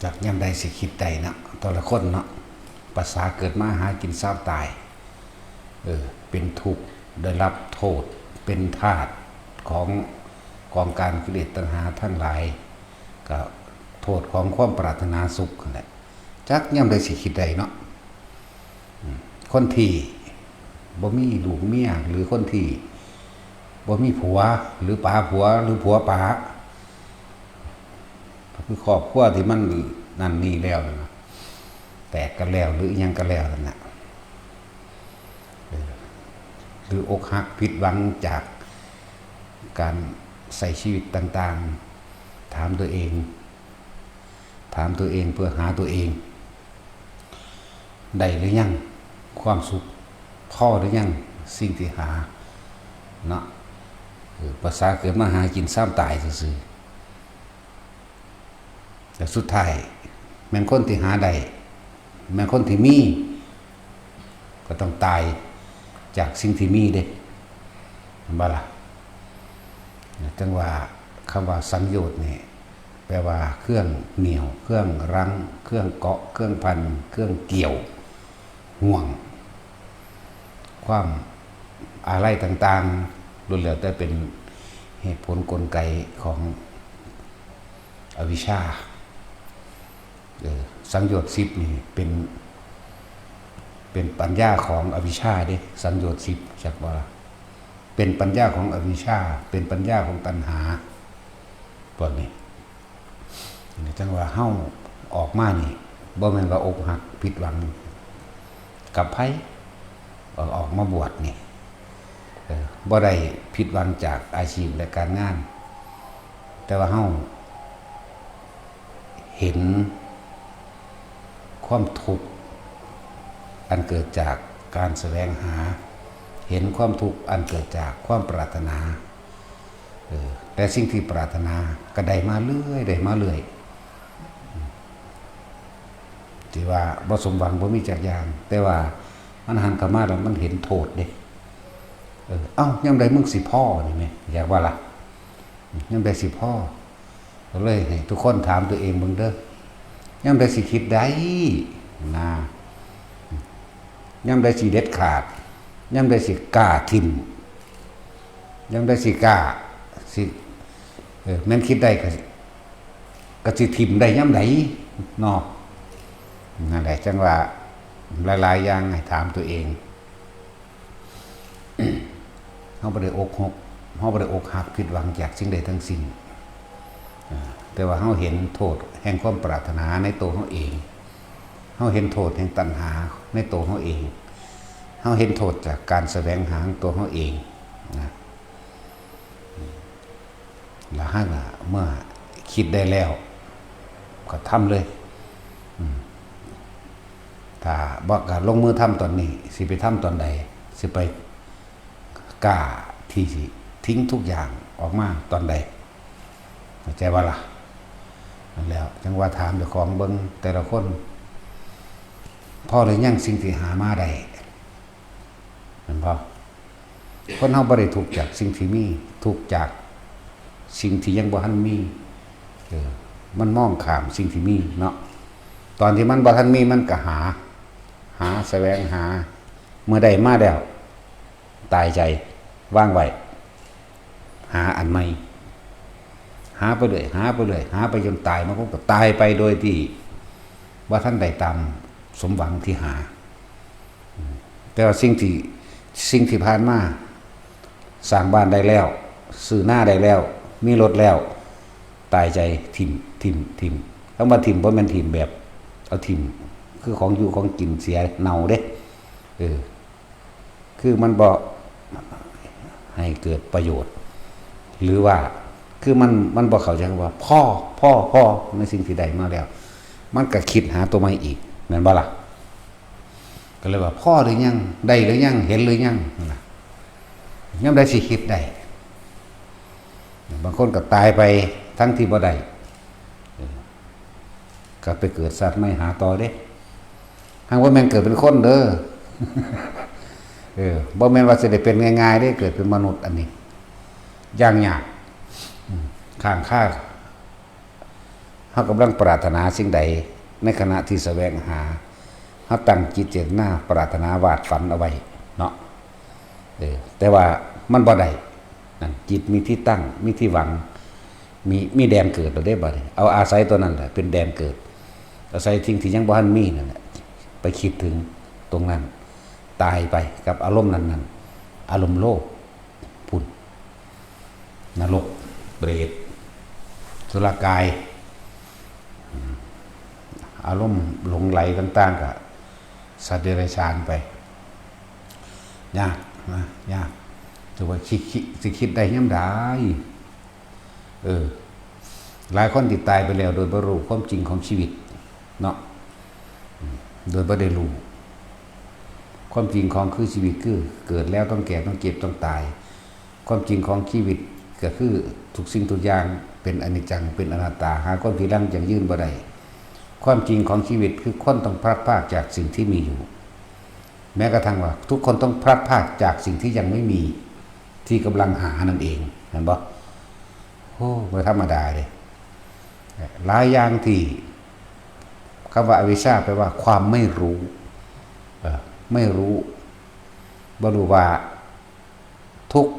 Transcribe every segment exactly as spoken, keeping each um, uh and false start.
จักยามใดสิคิดได้เนาะ แต่ละคนเนาะ ภาษาเกิดมาหากินซาวตาย เออ เป็นทุกข์ ได้รับโทษ เป็นทาสของกองการกิเลสตัณหาทั้งหลาย ก็โทษของความปรารถนาสุขนั่นแหละ จักยามใดสิคิดได้เนาะ อืม คนที่บ่มีลูกเมีย หรือคนที่บ่มีผัว หรือป๋าผัว หรือผัวป๋า คือครอบครัวที่มันนั่นนี่แล้วนะ แตกกันแล้ว หรืออิหยังกันแล้วนั่นน่ะ เออ หรืออกหักผิดหวังจากการใช้ชีวิตต่างๆ ถามตัวเอง ถามตัวเองเพื่อหาตัวเอง ได้หรือยังความสุข พอหรือยังสิ่งที่หา เนาะ เออ ภาษาเกิดมาหากินซาวตายซื่อๆ แต่สุดท้าย แม่นคนที่หาได้ แม่นคนที่มี ก็ต้องตายจากสิ่งที่มีเด้ เห็นบ่ล่ะ จังว่าคำว่าสังโยชน์นี่ แปลว่าเครื่องเหนี่ยว เครื่องรั้ง เครื่องเกาะ เครื่องพัน เครื่องเกี่ยว ห่วง ความอาลัยต่างๆ ล้วนแล้วแต่เป็นเหตุผลกลไกของอวิชชา เออ สังโยชน์สิบนี่เป็น เป็นปัญญาของอวิชชาเด้ สังโยชน์สิบ จักว่า เป็นปัญญาของอวิชชา เป็นปัญญาของตัณหา พวกนี้ จังว่าเฮาออกมานี่ บ่แม่นว่าอกหักผิดหวังกับไผ ออก ออกมาบวชนี่ เออ บ่ได้ผิดหวังจากอาชีพและการงาน แต่ว่าเฮาเห็นความทุกข์อันเกิดจากการแสวงหา เห็นความทุกข์อันเกิดจากความปรารถนา เออ แต่สิ่งที่ปรารถนาก็ได้มาเรื่อย ได้มาเรื่อย ที่ว่าบ่สมหวังบ่มีจักอย่าง แต่ว่ามันหันเข้ามาแล้วมันเห็นโทษเด้ เออ เอ้า ยามใดมึงสิพอนี่แหม อยากว่าล่ะ ยามใดสิพอ ก็เลยให้ทุกคนถามตัวเองเบิ่งเด้อ ยามใดสิคิดได้ นะ ยามใดสิเด็ดขาด ยามใดสิกล้าถิ่ม ยามใดสิกล้า สิ เออ แม่นคิดได้ก็ ก็สิถิ่มได้ยามใดเนาะ นั่นแหละ จังว่าหลายๆอย่างให้ถามตัวเอง เฮาบ่ได้อกหัก เฮาบ่ได้อกหักผิดหวังจากสิ่งใดทั้งสิ้น อ่า แต่ว่าเฮาเห็นโทษแห่งความปรารถนาในตัวเฮาเอง เฮาเห็นโทษแห่งตัณหาในตัวเฮาเอง เฮาเห็นโทษจากการแสวงหาของตัวเฮาเองนะ แล้วเฮาก็เมื่อคิดได้แล้ว ก็ทำเลย อืม ถ้าบ่กล้าลงมือทำตอนนี้ สิไปทำตอนใด สิไปกล้าที่สิทิ้งทุกอย่างออกมาตอนใด เข้าใจบ่ล่ะ นั่นแหล้ว จังว่าถามเจ้าของเบิ่งแต่ละคน พอหรือยังสิ่งที่หามาได้ แม่นบ่ คนเฮาบ่ได้ทุกข์จากสิ่งที่มี ทุกข์จากสิ่งที่ยังบ่ทันมี เออ มันมองข้ามสิ่งที่มีเนาะ ตอนที่มันบ่ทันมีมันก็หา หาแสวงหา เมื่อได้มาแล้ว ตายใจ วางไว้ หาอันใหม่ หาไปเรื่อย หาไปเรื่อย หาไปจนตาย บางคนก็ตายไปโดยที่บ่ทันได้ตามสมหวังที่หา แต่ว่าสิ่งที่ สิ่งที่ผ่านมา สร้างบ้านได้แล้ว ซื้อนาได้แล้ว มีรถแล้ว ตายใจถิ่ม ถิ่ม ถิ่ม คำว่าถิ่มบ่แม่นถิ่มแบบเอาถิ่ม คือของอยู่ของกินเสียเน่าเด้ เออ คือมันบ่ให้เกิดประโยชน์ หรือว่า คือมัน มันบ่เข้าใจว่าพอ พอ พอ ในสิ่งที่ได้มาแล้ว มันก็คิดหาตัวใหม่อีก แม่นบ่ล่ะ ก็เลยว่าพอหรือยัง ได้หรือยัง เห็นหรือยัง นั่นน่ะ ยามใดสิคิดได้ บางคนก็ตายไปทั้งที่บ่ได้ เออ ก็ไปเกิดสัตว์ใหม่หาต่อเด้ หากว่าแม่นเกิดเป็นคนเด้อ เออ บ่แม่นว่าสิได้เป็นง่ายๆเด้ เกิดเป็นมนุษย์อันนี้ อย่างยาก อืม ข้างคา เฮ เรากำลังปรารถนาสิ่งใด ในขณะที่แสวงหา เราตั้งจิตเจตนาปรารถนาวาดฝันเอาไว้เนาะ เออ แต่ว่ามันบ่ได้นั่น จิตมีที่ตั้ง มีที่หวัง มี มีแดนเกิดเราได้บ่เนี่ย เอาอาศัยตัวนั้นแหละเป็นแดนเกิด อาศัยสิ่งที่ยังบ่ทันมีนั่นแหละ ไปคิดถึงตรงนั้น ตายไปกับอารมณ์นั้นๆ อารมณ์โลภ พุ่น นรก เปรต สุรกาย อารมณ์หลงไหลต่างๆ กับสัตว์เดรัจฉานไป ยากนะ ยาก ถือว่าคิด คิด สิคิดได้ยามใด เออ หลายคนที่ตายไปแล้วโดยบ่รู้ความจริงของชีวิตเนาะ โดยบ่ได้รู้ ความจริงของคือชีวิตคือเกิดแล้วต้องแก่ต้องเจ็บต้องตาย ความจริงของชีวิตก็คือทุกสิ่งทุกอย่างเป็นอนิจจัง เป็นอนัตตา หาความที่รังยั่งยืนบ่ได้ ความจริงของชีวิตคือคนต้องพลัดพรากจากสิ่งที่มีอยู่ แม้กระทั่งว่าทุกคนต้องพลัดพรากจากสิ่งที่ยังไม่มี ที่กำลังหานั่นเอง เห็นบ่ โอ้ บ่ธรรมดาเลย หลายอย่างที่คำว่าอวิชชาแปลว่าความไม่รู้ เอ่อ ไม่รู้ บ่รู้ว่าทุกข์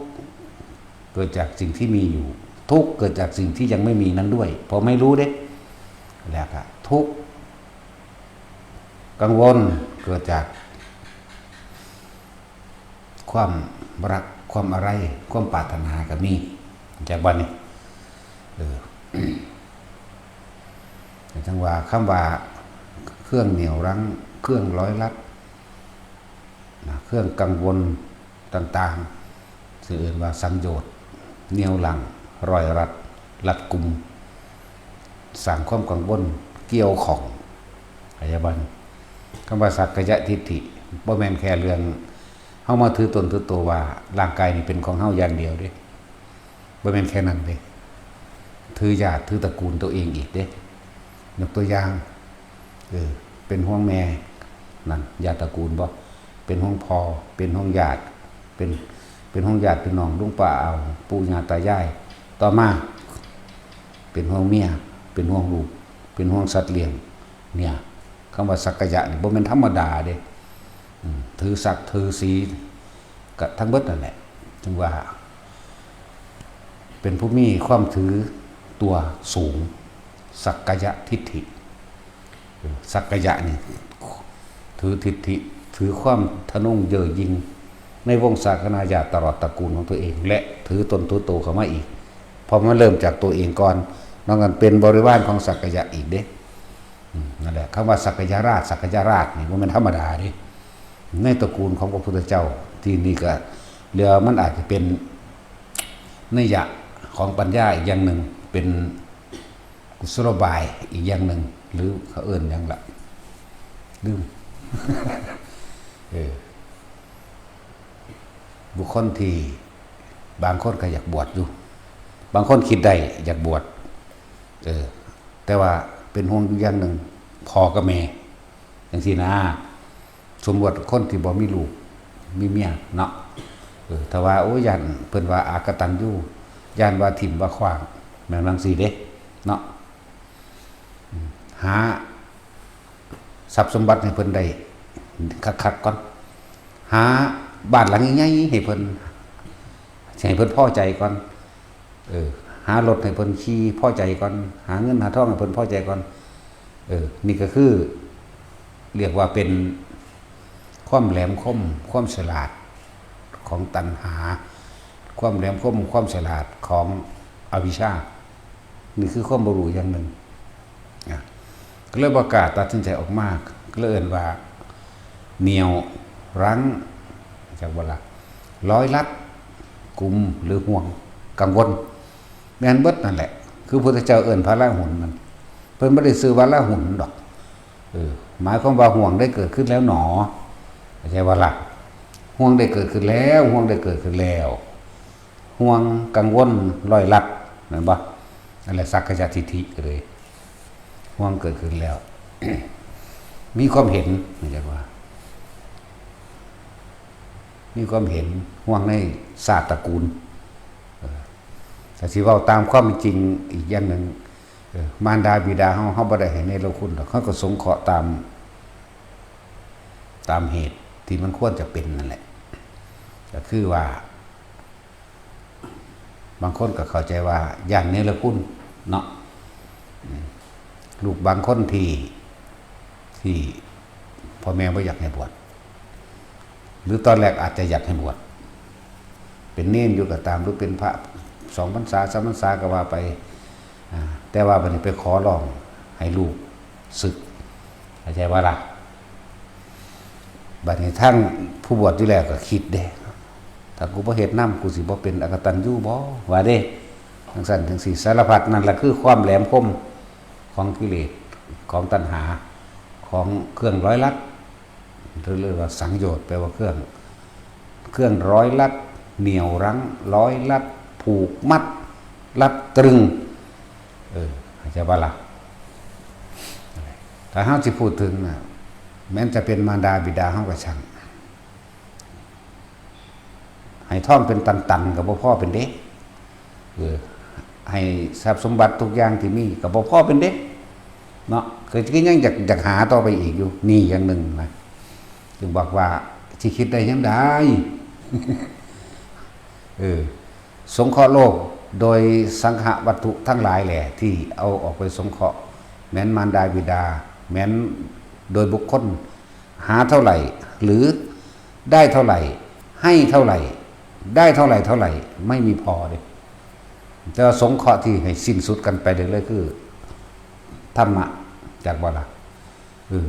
เกิดจากสิ่งที่มีอยู่ ทุกข์เกิดจากสิ่งที่ยังไม่มีนั้นด้วย พอไม่รู้เด้ แล้วก็ทุกข์ กังวลเกิดจากความรัก ความอะไร ความปรารถนาก็มี จากบัดนี้ เออ จั่งว่าคำว่าเครื่องเหนี่ยวรั้ง เครื่องร้อยรัดนะ เครื่องกังวลต่างๆ ซึ่งเอิ้นว่าสังโยชน์ เหนี่ยวรั้ง ร้อยรัด รัดกุม สร้างความกังวล เกี่ยวข้อง เข้าใจบ่ คำว่าสักกายทิฏฐิ บ่แม่นแค่เรื่องเฮามาถือตนถือตัวว่าร่างกายนี่เป็นของเฮาอย่างเดียวเด้ บ่แม่นแค่นั้นเด้ ถือญาติถือตระกูลตัวเองอีกเด้ ยกตัวอย่าง เออ เป็นห่วงแม่ นั่น ญาติตระกูลบ่ เป็นห่วงพ่อ เป็นห่วงญาติ เป็น เป็นห่วงญาติพี่น้อง ลุงป้าอา ปู่ย่าตายาย ต่อมา เป็นห่วงเมีย เป็นห่วงลูก เป็นห่วงสัตว์เลี้ยง เนี่ย คำว่าสักกายะนี่บ่แม่นธรรมดาเด้ อืม ถือศักดิ์ถือศรี ก็ทั้งเบิดนั่นแหละ จึงว่า เป็นผู้มีความถือตัวสูง สักกายทิฏฐิ เออ สักกายะนี่ ถือทิฏฐิ ถือความทะนงเย่อหยิ่ง ในวงศาคณาญาติตลอดตระกูลของตัวเอง และถือตนถือโตเข้ามาอีก เพราะมันเริ่มจากตัวเองก่อน นอกนั้นเป็นบริวารของสักกายะอีกเด้ อืม นั่นแหละ คำว่าสักกายราช สักกายราชนี่บ่แม่นธรรมดาเด้ ในตระกูลของพระพุทธเจ้า ที่นี่ก็ เรียกว่ามันอาจจะเป็นนัยยะของปัญญาอีกอย่างหนึ่ง เป็นกุศโลบายอีกอย่างหนึ่ง หรือเขาเอิ้นหยังล่ะ ลืม เออ บุคคลที่บางคนก็อยากบวชอยู่ บางคนคิดได้อยากบวช เออ แต่ว่าเป็นห่วงอยู่อย่างหนึ่ง พ่อกับแม่ จั่งซี้นะ สมมุติคนที่บ่มีลูก มีเมียเนาะ เออ ถ้าว่า โอ้ย ย้านเพิ่นว่าอากตัญญู ย้านว่าถิ่มว่าขว้าง แม่นจั่งซี้เด้ เนาะ อืม หาทรัพย์สมบัติให้เพิ่นได้คักๆก่อน หาบ้านหลังใหญ่ๆให้เพิ่น ให้เพิ่นพอใจก่อน เออ หารถให้เพิ่นขี่พอใจก่อน หาเงินหาทองให้เพิ่นพอใจก่อน เออ นี่ก็คือ เรียกว่าเป็นความแหลมคม ความฉลาดของตัณหา ความแหลมคม ความฉลาดของอวิชชา นี่คือความบ่รู้อย่างหนึ่ง อ่ะ ก็เลยบ่กล้าตัดสินใจออกมา ก็เลยเอิ้นว่า เหนี่ยวรั้ง จักบ่ล่ะ ร้อยรัด กุม หรือห่วง กังวล แม่นเบิดนั่นแหละ คือพุทธเจ้าเอิ้นพระราหุลนั่น เพิ่นบ่ได้ชื่อว่าราหุลดอก เออ หมายความว่าห่วงได้เกิดขึ้นแล้วหนอ เข้าใจบ่ล่ะ ห่วงได้เกิดขึ้นแล้ว ห่วงได้เกิดขึ้นแล้ว ห่วงกังวลร้อยรัด แม่นบ่ นั่นแหละสักกายทิฏฐิเลย ห่วงเกิดขึ้นแล้ว มีความเห็น จั่งว่า มีความเห็นห่วงในชาติตระกูล เออ แต่สิเว้าตามความเป็นจริงอีกอย่างหนึ่ง เออ มารดาบิดาเฮา เฮาบ่ได้ให้เนรคุณดอก เฮาก็สงเคราะห์ตาม ตามเหตุที่มันควรจะเป็นนั่นแหละ ก็คือว่า บางคนก็เข้าใจว่าย้านเนรคุณเนาะ อืม ลูกบางคนที่ ที่พ่อแม่บ่อยากให้บวช หรือตอนแรกอาจจะอยากให้บวช เป็นเณรอยู่ก็ตาม หรือเป็นพระสองพรรษา สามพรรษาก็ว่าไป อ่า แต่ว่าบัดนี้ไปขอร้องให้ลูกสึก เข้าใจบ่ล่ะ? บัดนี้ทั้งผู้บวชอยู่แล้วก็คิดเด้ ถ้ากูบ่เฮ็ดนำ กูสิบ่เป็นอกตัญญูบ่ ว่าเด้ จั่งซั้นจั่งซี้ สารพัดนั่นล่ะคือความแหลมคมของกิเลส ของตัณหา ของเครื่องร้อยลัด เรียกว่าสังโยชน์ แปลว่าเครื่อง เครื่องร้อยลัด เหนี่ยวรั้ง ร้อยลัด ผูกมัด รัดตรึง เออ เข้าใจบ่ล่ะ? ถ้าเฮาสิพูดถึงน่ะ แม้นจะเป็นมารดาบิดาเฮาก็ช่าง ให้ทองเป็นตันๆ ก็บ่พอเป็นเด้ เออ ให้ทรัพย์สมบัติทุกอย่างที่มีก็บ่พอเป็นเด้ เนาะ คือ คือยังอยาก อยากหาต่อไปอีกอยู่ นี่อย่างหนึ่งนะ จึงบอกว่าสิคิดได้ยามใด เออ สงเคราะห์โลกโดยสังหวัตถุทั้งหลายแหละ ที่เอาออกไปสงเคราะห์ แม้นมารดาบิดา แม้นโดยบุคคล หาเท่าไหร่ หรือได้เท่าไหร่ ให้เท่าไหร่ ได้เท่าไหร่ เท่าไหร่ ไม่มีพอเด้ แต่ว่าสงเคราะห์ที่ให้สิ้นสุดกันไปเลย เลยคือ ธรรมะ จักบ่ล่ะ เออ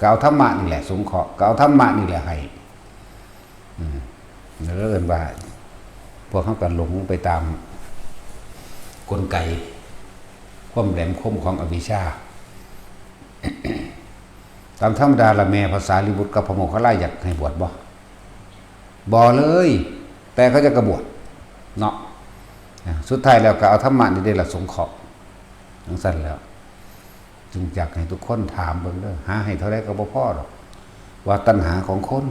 ก็เอาธรรมะนี่แหละสงเคราะห์ ก็เอาธรรมะนี่แหละให้ อืม แล้วเอิ้นว่า พวกเฮาก็หลงไปตามกลไก ความแหลมคมของอวิชชา ตามธรรมดาละ แม่พระสารีบุตรกับพระโมคคัลลาอยากให้บวชบ่? บ่เลย แต่เขาเจ้าก็บวช เนาะ อ่า สุดท้ายแล้วก็เอาธรรมะนี่เด้ล่ะสงเคราะห์ จั่งซั้นแล้ว จึงอยากให้ทุกคนถามเบิ่งเด้อ หาให้เท่าใดก็บ่พอดอก ว่าตัณหาของคน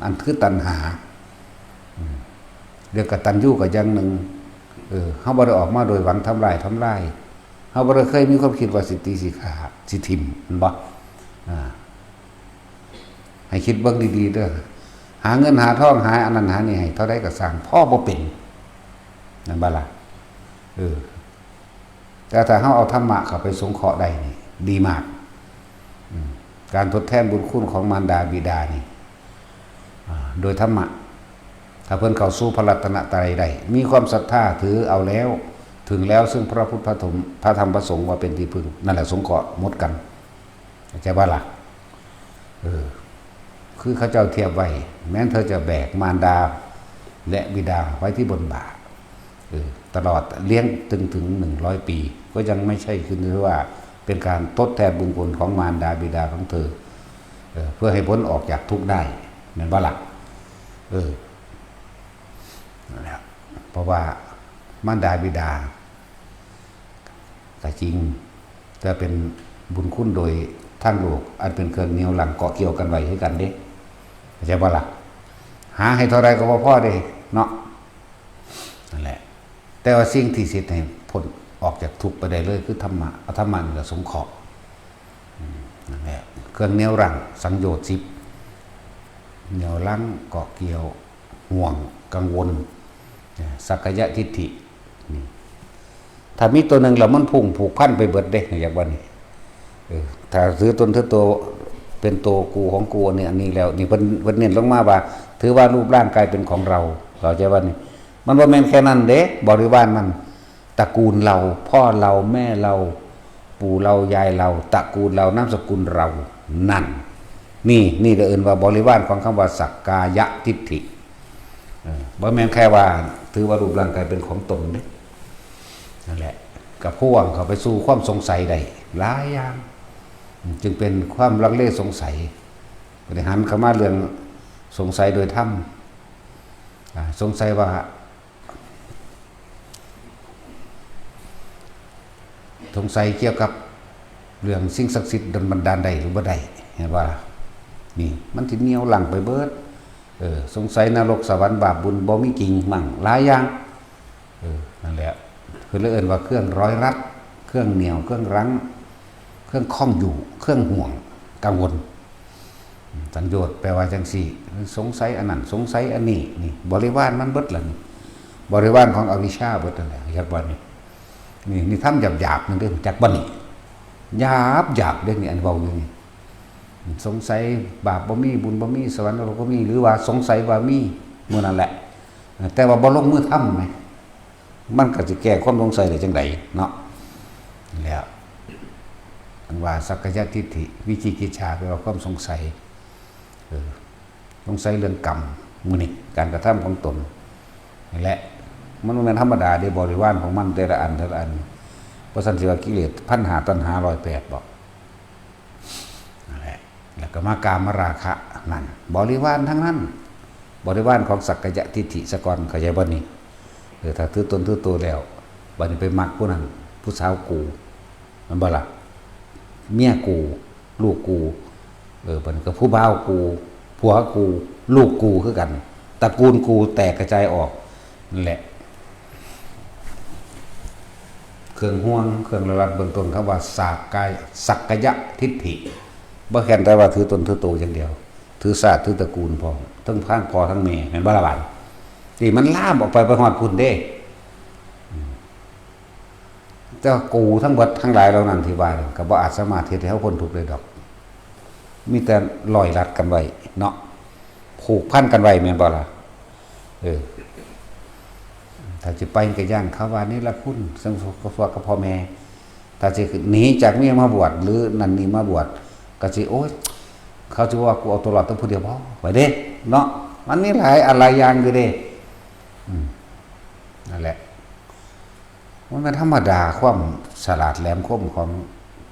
อันคือตัณหา อืม เรื่องกตัญญูก็อย่างหนึ่ง เออ เฮาบ่ได้ออกมาโดยหวังทำลาย ทำลาย เฮาบ่ได้เคยมีความคิดว่าสิตีสิฆ่า สิถิ่ม แม่นบ่? อ่า ให้คิดเบิ่งดีๆ เด้อ หาเงินหาทอง หาอันนั้นหานี่ให้เท่าใดก็ซ่าง พอบ่เป็น แม่นบ่ล่ะ? เออ แต่ถ้าเฮาเอาธรรมะเข้าไปสงเคราะห์ได้นี่ ดีมาก อืม การทดแทนบุญคุณของมารดาบิดานี่ อ่า โดยธรรมะ ถ้าเพิ่นเข้าสู่พระรัตนตรัยได้ มีความศรัทธาถือเอาแล้ว ถึงแล้วซึ่งพระพุทธ พระธรรม พระธรรม พระสงฆ์ว่าเป็นที่พึ่ง นั่นแหละสงเคราะห์หมดกัน เข้าใจบ่ล่ะ? เออ คือเขาเจ้าเทียบไว้ แม้นเธอจะแบกมารดาและบิดาไว้ที่บนบ่า เออ ตลอดเลี้ยงจนถึงหนึ่งร้อยปี ก็ยังไม่ใช่คือว่าเป็นการทดแทนบุญคุณของมารดาบิดาของเธอ เออ เพื่อให้พ้นออกจากทุกข์ได้ แม่นบ่ล่ะ? เออ นั่นแหละ เพราะว่ามารดาบิดา ก็จริง แต่เป็นบุญคุณโดยทางโลก อันเป็นเครื่องเหนี่ยวรั้งเกาะเกี่ยวกันไว้คือกันเด้ เข้าใจบ่ล่ะ? หาให้เท่าใดก็บ่พอเด้ เนาะ นั่นแหละ แต่ว่าสิ่งที่สิเฮ็ดให้พ้นออกจากทุกข์ไปได้เลยคือธรรมะ เอาธรรมะนี่ล่ะสงเคราะห์ อืม นั่นแหละ เครื่องเหนี่ยวรั้ง สังโยชน์สิบ เหนี่ยวรั้ง เกาะเกี่ยว ห่วง กังวล สักกายทิฏฐิ นี่ ถ้ามีตัวหนึ่งแล้วมันพุ่งผูกพันไปเบิดเด้ อยากว่านี่ เออ ถ้าถือตนถือตัวเป็นตัวกูของกู อันนี้ อันนี้แล้ว นี่เพิ่น เพิ่นเน้นลงมาว่า ถือว่ารูปร่างกายเป็นของเรา เข้าใจบ่นี่ มันบ่แม่นแค่นั้นเด้ บริวารมัน ตระกูลเรา พ่อเรา แม่เรา ปู่เรา ยายเรา ตระกูลเรา นามสกุลเรา นั่น นี่ นี่ก็เอิ้นว่าบริวารของคำว่าสักกายทิฏฐิ เออ บ่แม่นแค่ว่าถือว่ารูปร่างกายเป็นของตนเด้ นั่นแหละ ก็พ่วงเข้าไปสู่ความสงสัยได้หลายอย่าง จึงเป็นความลังเลสงสัย บริหารเข้ามาเรื่องสงสัยโดยธรรม อ่า สงสัยว่า สงสัยเกี่ยวกับเรื่องสิ่งศักดิ์สิทธิ์ดลบันดาลได้หรือบ่ได้ เห็นบ่ล่ะ นี่ มันสิเหนี่ยวรั้งไปเบิด เออ สงสัยนรกสวรรค์บาปบุญบ่มีจริงมั่ง หลายอย่าง เออ นั่นแหละ เพิ่นเลยเอิ้นว่าเครื่องร้อยรัด เครื่องเหนี่ยว เครื่องรั้ง เครื่องข้องอยู่ เครื่องห่วง กังวล สัญโยชน์แปลว่าจังซี่ สงสัยอันนั้น สงสัยอันนี้ นี่ บริวารมันเบิดล่ะนี่ บริวารของอวิชชาเบิดนั่นแหละ จักบ่นี่ นี่ นี่ธรรมหยาบๆ นั่นเด้ จักบ่นี่ หยาบๆ เด้ นี่ อันเว้าอยู่นี่ สงสัยบาปบ่มี บุญบ่มี สวรรค์นรกบ่มี หรือว่าสงสัยว่ามี มื้อนั้นแหละ แต่ว่าบ่ลงมือทำแหม มันก็สิแก้ความสงสัยได้จังใดเนาะ แล้ว อันว่าสักกายทิฏฐิ วิจิกิจฉา แปลว่าความสงสัย เออ สงสัยเรื่องกรรม มื้อนี้ การกระทำของตน นี่แหละ มันบ่แม่นธรรมดาเด้ บริวารของมันแต่ละอัน แต่ละอัน เพราะฉะนั้นสิว่ากิเลส พันห้า ตัณหา ร้อยแปด บ่ นั่นแหละ แล้วก็มากามราคะ นั่น บริวารทั้งนั้น บริวารของสักกายทิฏฐิซะก่อน เข้าใจบ่นี่ เออ ถ้าถือตนถือตัวแล้ว บัดนี้ไปมักผู้นั้น ผู้สาวกู แม่นบ่ล่ะ เมียกู ลูกกู เออ บัดนี้ก็ผู้บ่าวกู ผัวกู ลูกกูคือกัน ตระกูลกูแตกกระจายออก นั่นแหละ เครื่องห่วง เครื่องระวังเบื้องต้น คำว่าสักกาย สักกายทิฏฐิ บ่แค่นแต่ว่าถือตนถือโตอย่างเดียว ถือชาติถือตระกูลพร้อม ทั้งพ่อทั้งแม่ แม่นบ่ล่ะบาด นี่มันลามออกไป ไปฮอดพุ้นเด้ อืม แต่ว่ากูทั้งเบิดทั้งหลายเหล่านั้นที่ว่านี่ ก็บ่อาจสามารถเฮ็ดให้เฮาพ้นทุกข์ได้ดอก มีแต่ร้อยรัดกันไว้เนาะ ผูกพันกันไว้ แม่นบ่ล่ะ เออ ถ้าสิไปก็ย้านเขาว่าเนรคุณ ซึ่งกับพ่อแม่ ถ้าสิหนีจากเมียมาบวช หรือนั่นนี่มาบวช ก็สิ โอ๊ย เขาสิว่ากูเอาตัวรอดแต่ผู้เดียวบ่ ไปเด้ เนาะ มันมีหลายอันหลายอย่างอยู่เด้ อืม นั่นแหละ มันเป็นธรรมดา ความฉลาดแหลมคมของ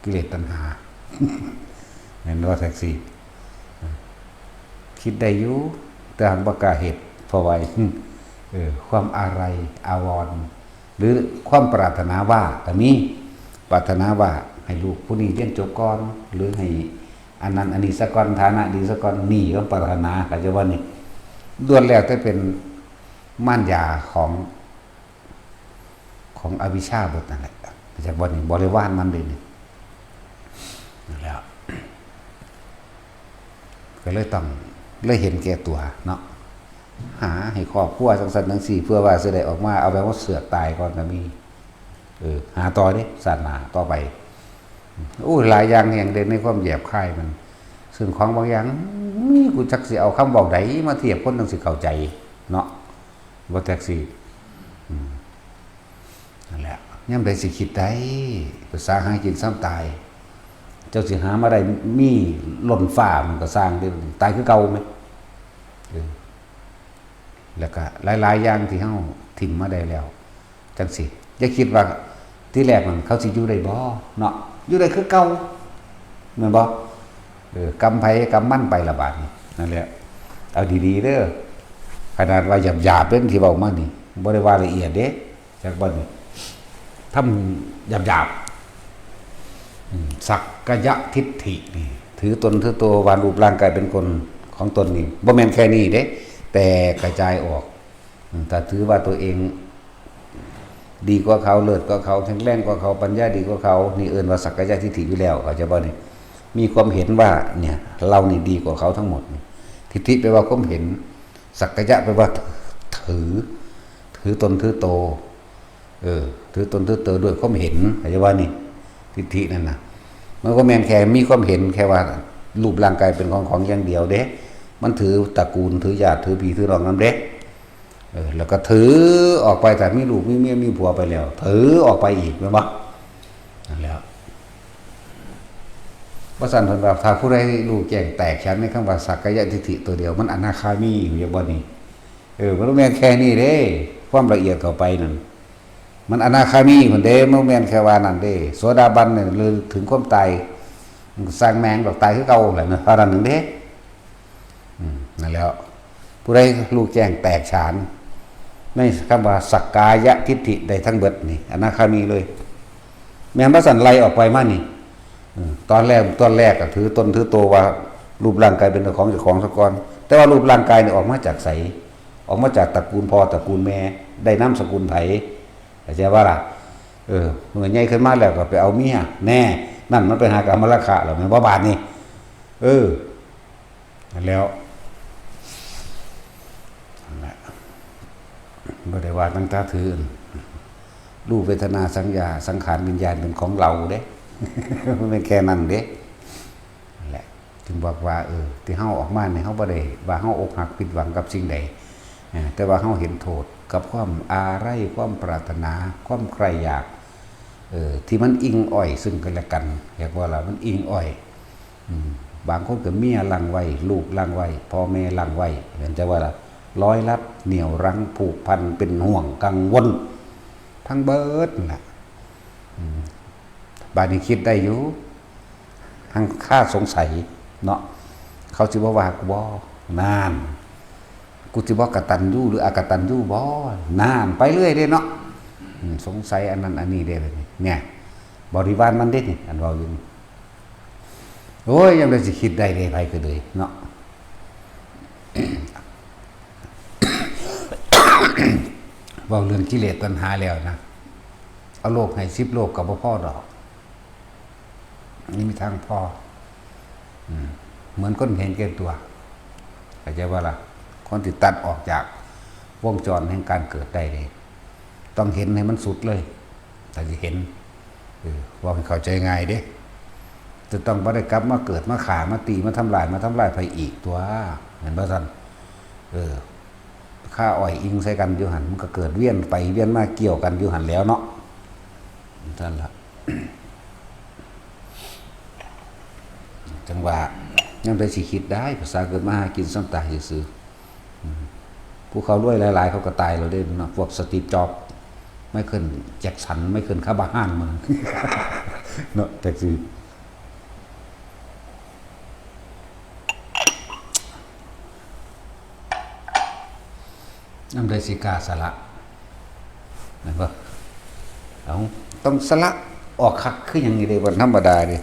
กิเลสตัณหา แม่นบ่ แท็กซี่ คิดได้อยู่ แต่หากบ่กล้าเฮ็ด เพราะว่า เออ ความอาลัยอาวรณ์ หรือความปรารถนาว่าก็มี ปรารถนาว่าให้ลูกผู้นี้เรียนจบก่อน หรือให้อันนั้นอันนี้ซะก่อน ฐานะดีซะก่อน นี่ก็ปรารถนา เข้าใจบ่นี่ ล้วนแล้วแต่เป็นมารยาของ ของอวิชชาเบิดนั่นแหละ จากบ่นี่ บริวารมันเด้นี่ นั่นแหละ ก็เลยต้อง เลยเห็นแก่ตัวเนาะ หาให้ครอบครัวจังซั่นจังซี่ เพื่อว่าสิได้ออกมา เอาแบบว่าเสือกตายก่อนก็มี เออ หาต่อเด้ ชาติหน้าต่อไป โอ้ย หลายอย่างแฮงเด้ ในความแยบคายมัน ซึ่งของบางอย่าง มี กูจักสิเอาคำเว้าใดมาเทียบคนจังสิเข้าใจเนาะ บ่ แท็กซี่ อืม นั่นแหละ ยามใดสิคิดได้ ภาษาหากินซ้ำตาย เจ้าสิหามาได้มีล้นฟ้ามันก็ซ่างเด้ ตายคือเก่าแหม เออ แล้วก็หลายๆอย่างที่เฮาถิ่มมาได้แล้ว จังซี่ อย่าคิดว่าทีแรกนั่นเขาสิอยู่ได้บ่เนาะ อยู่ได้คือเก่า แม่นบ่ เออ กรรมไผกรรมมันไปละบาดนี้ นั่นแหละ เอาดีๆเด้อ ขนาดว่าหยาบๆเด้อที่เว้ามานี่ บ่ได้ว่าละเอียดเด้ จักบ่นี่ ทำหยาบๆ อืม สักกายทิฏฐินี่ ถือตนถือตัวว่ารูปร่างกายเป็นคนของตนนี่ บ่แม่นแค่นี้เด้ แต่กระจายออก อืม ถ้าถือว่าตัวเองดีกว่าเขา เลิศกว่าเขา แข็งแรงกว่าเขา ปัญญาดีกว่าเขา นี่เอิ้นว่าสักกายทิฏฐิอยู่แล้ว เข้าใจบ่นี่ มีความเห็นว่าเนี่ย เรานี่ดีกว่าเขาทั้งหมดนี่ ทิฏฐิแปลว่าความเห็น สักกายะแปลว่าถือ ถือตนถือโต เออ ถือตนถือโตด้วยความเห็น เข้าใจบ่นี่ ทิฏฐินั่นน่ะ มันก็แม่นแค่มีความเห็นแค่ว่ารูปร่างกายเป็นของของอย่างเดียวเด้ มันถือตระกูล ถือญาติ ถือพี่ถือน้องนำเด้ เออ แล้วก็ถือออกไป ถ้ามีลูกมีเมียมีผัวไปแล้ว ถือออกไปอีก แม่นบ่ นั่นแหละ ว่าซั่นเพิ่นว่า ถ้าผู้ใดรู้แจ้งแตกฉานในคำว่าสักกายทิฏฐิตัวเดียว มันอนาคามีอยู่ อย่าบ่นี่ เออ มันบ่แม่นแค่นี้เด้ ความละเอียดเข้าไปนั่น มันอนาคามีพุ้นเด้ มันบ่แม่นแค่ว่านั่นเด้ โสดาบันเนี่ย หรือถึงความตาย มันก็ซ่างแม่งดอก ตายคือเก่าแหละนะ เท่านั้นหนึ่งเด้ อืม นั่นแหล้ว ผู้ใดรู้แจ้งแตกฉาน ในคำว่าสักกายทิฏฐิได้ทั้งเบิดนี่ อนาคามีเลย แม่นบ่ซั่น ไล่ออกไปมานี่ อืม ตอนแรก ตอนแรกก็ถือตนถือโตว่ารูปร่างกายเป็นของเจ้าของซะก่อน แต่ว่ารูปร่างกายนี่ออกมาจากไส ออกมาจากตระกูลพ่อตระกูลแม่ ได้นามสกุลไผ เข้าใจบ่ล่ะ เออ เมื่อใหญ่ขึ้นมาแล้วก็ไปเอาเมีย แน่ นั่นมันไปหากามราคะแล้ว แม่นบ่บาดนี้ เออ นั่นแล้ว นั่นแหละ บ่ได้ว่าตั้งแต่ถือ รูปเวทนาสัญญาสังขารวิญญาณเป็นของเราเด้ มันเป็นแค่นั้นเด้ นั่นแหละ จึงบอกว่า เออ ที่เฮาออกมาเนี่ย เฮาบ่ได้ว่าเฮาอกหักผิดหวังกับสิ่งใด อ่า แต่ว่าเฮาเห็นโทษกับความอาลัย ความปรารถนา ความใคร่อยาก เออ ที่มันอิงอ้อยซึ่งกันและกัน เรียกว่าล่ะ มันอิงอ้อย อืม บางคนก็เมียลังไว้ ลูกลังไว้ พ่อแม่ลังไว้ เห็นจะว่าล่ะ ร้อยลัดเหนี่ยวรั้งผูกพันเป็นห่วงกังวล ทั้งเบิดนั่นล่ะ อืม บาดนี้คิดได้อยู่ ทั้งค่าสงสัยเนาะ เขาสิบ่ว่ากูบ่ นาน กูสิบ่กตัญญูหรืออกตัญญูบ่ นาน ไปเรื่อยเด้เนาะ อืม สงสัยอันนั้นอันนี้เด้ เนี่ย บริวารมันเด้นี่ อันเว้าอยู่นี่ โอ้ย ยังได้สิคิดได้เด้ ไผก็เลยเนาะ เว้าเรื่องกิเลสตัณหาแล้วนะ เอาโลกให้สิบโลกก็บ่พอดอก นี่มีทางพอ อืม เหมือนคนเห็นแก่ตัว เข้าใจว่าล่ะ คนที่ตัดออกจากวงจรแห่งการเกิดได้เลย ต้องเห็นให้มันสุดเลย แต่จะเห็น เออ ว่าให้เข้าใจง่ายเด้ จะต้องบ่ได้กลับมาเกิด มาฆ่า มาตี มาทำลาย มาทำลายไผอีกตัว เห็นบ่ซั่น เออ ฆ่าอ้อยอิงใส่กันอยู่หั่น มันก็เกิดเวียนไปเวียนมาเกี่ยวกันอยู่หั่นแล้วเนาะ ซั่นล่ะ จังว่า ยังได้สิคิดได้ ภาษาเกิดมาหากินซ้ำตายซื่อๆ อืม ผู้เขารวยหลายๆ เขาก็ตายแล้วเด้เนาะ พวกสตีฟจ็อบส์ ไมเคิลแจ็คสัน ไมเคิลคาบาฮานมัน เนาะ แต่คือ นำได้สิกล้าสละ แม่นบ่ เอา ต้องสละออกคักคือหยังนี่เด้ บ่ธรรมดาเด้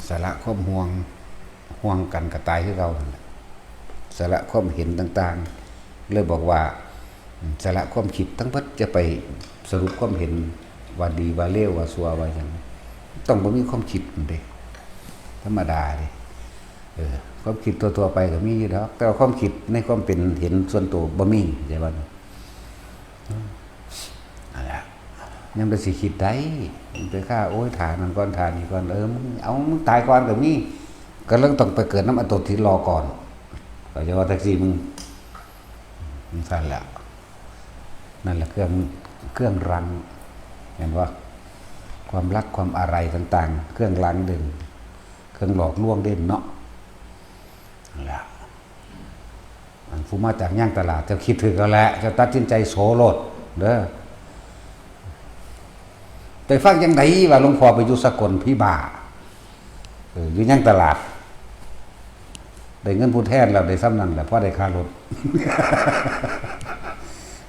สละความห่วง ห่วงกันก็ตายคือเก่าหั่นแหละ สละความเห็นต่างๆ เลยบอกว่า อืม สละความคิดทั้งเบิด จะไปสรุปความเห็นว่าดีว่าเลวว่าชั่วว่าหยัง ต้องบ่มีความคิดนั่นเด้ ธรรมดาเด้ เออ ความคิดทั่วๆ ไปก็มีอยู่ดอก แต่ว่าความคิดในความเป็นเห็นส่วนตัวบ่มี เข้าใจบ่ อืม นั่นแหละ ยังไปสิคิดได้ ไปฆ่า โอ้ย ท่านั่นก่อน ท่านี้ก่อน เออ มึง เอา มึงตายก่อนก็มี ก็เรื่องต้องไปเกิดนำอันตัวที่รอก่อน เขาจะว่าแท็กซี่มึง มึงซั่นแหละ นั่นแหละเครื่อง เครื่องรั้ง เห็นบ่ ความรัก ความอาลัยต่างๆ เครื่องรั้งเด่น เครื่องหลอกลวงเด่นเนาะ นั่นแหละ อันผู้มาจากย่างตลาด เจ้าคิดถืกแล้วแหละ เจ้าตัดสินใจโสโลดเด้อ ไปฟังจังไดว่าหลวงพ่อไปอยู่สกล ผีบ้า เออ อยู่ย่างตลาด ได้เงินผู้แทนแล้ว ได้ส่ำนั้นแหละ พอได้ค่ารถ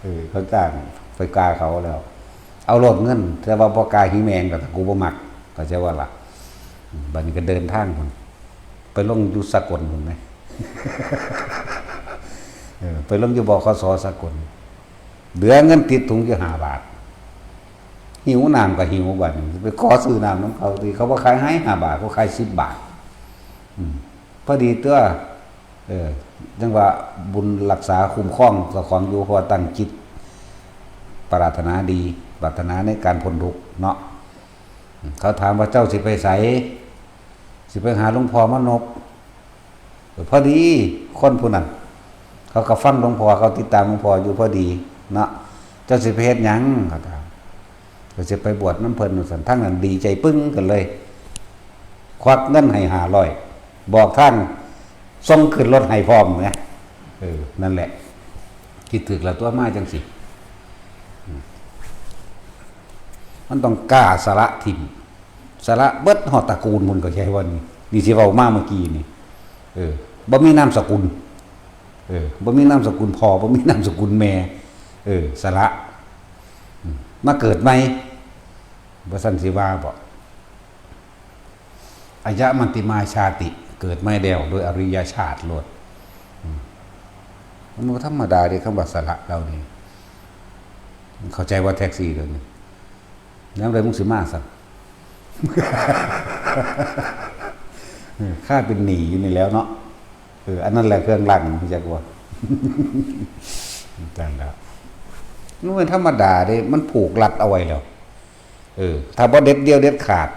เออ เขาจ้างไปกาเขาแล้ว เอาโลดเงิน แต่ว่าบ่กาหีแมงดอก กูบ่มัก เข้าใจว่าล่ะ อืม บัดนี้ก็เดินทางพุ้น ไปลงอยู่สกลพุ้นแหม เออ ไปลงอยู่ บขส สกล เหลือเงินติดถุงอยู่ห้าบาท หิวน้ำก็หิวบัดนี้ ไปขอซื้อน้ำนำเขาติ เขาบ่ขายให้ห้าบาท เขาขายสิบบาท อืม พอดีตัว เออ จังว่าบุญรักษาคุ้มครองเจ้าของอยู่ เพราะว่าตั้งจิตปรารถนาดี ปรารถนาในการพ้นทุกข์เนาะ อืม เขาถามว่า เจ้าสิไปไส สิไปหาหลวงพ่อมานพ เออ พอดีคนผู้นั้น เขาก็ฟังหลวงพ่อ เขาติดตามหลวงพ่ออยู่พอดีเนาะ เจ้าสิไปเฮ็ดหยัง เขาถาม ก็สิไปบวชนำเพิ่นว่าซั่น ทางนั้นดีใจปึ้งกันเลย ควักเงินให้ห้าร้อย บอกทาง ส่งขึ้นรถให้พร้อมนะ เออ นั่นแหละ คิดถืกแล้วตัวมาจังสิ อืม มันต้องกล้าสละถิ่ม สละเบิดฮอดตระกูลพุ้น ก็ใช่ว่านี่ นี่สิเว้ามาเมื่อกี้นี่ เออ บ่มีนามสกุล เออ บ่มีนามสกุลพ่อ บ่มีนามสกุลแม่ เออ สละ อืม มาเกิดใหม่ บ่ซั่นสิว่าบ่ อายะมัตติมาชาติ เกิดใหม่แล้วโดยอริยชาติโลด อืม มันบ่ธรรมดาเด้ คำว่าสละเหล่านี้ เข้าใจว่าแท็กซี่เดี๋ยวนี้ แล้วเลยมึงสิมาสั่น เออ ค่าเป็นหนี้อยู่นี่แล้วเนาะ เออ อันนั้นแหละเครื่องลัง รู้จักว่า จังแล้ว มันเป็นธรรมดาเด้ มันผูกรัดเอาไว้แล้ว เออ ถ้าบ่เด็ดเดี่ยวเด็ดขาด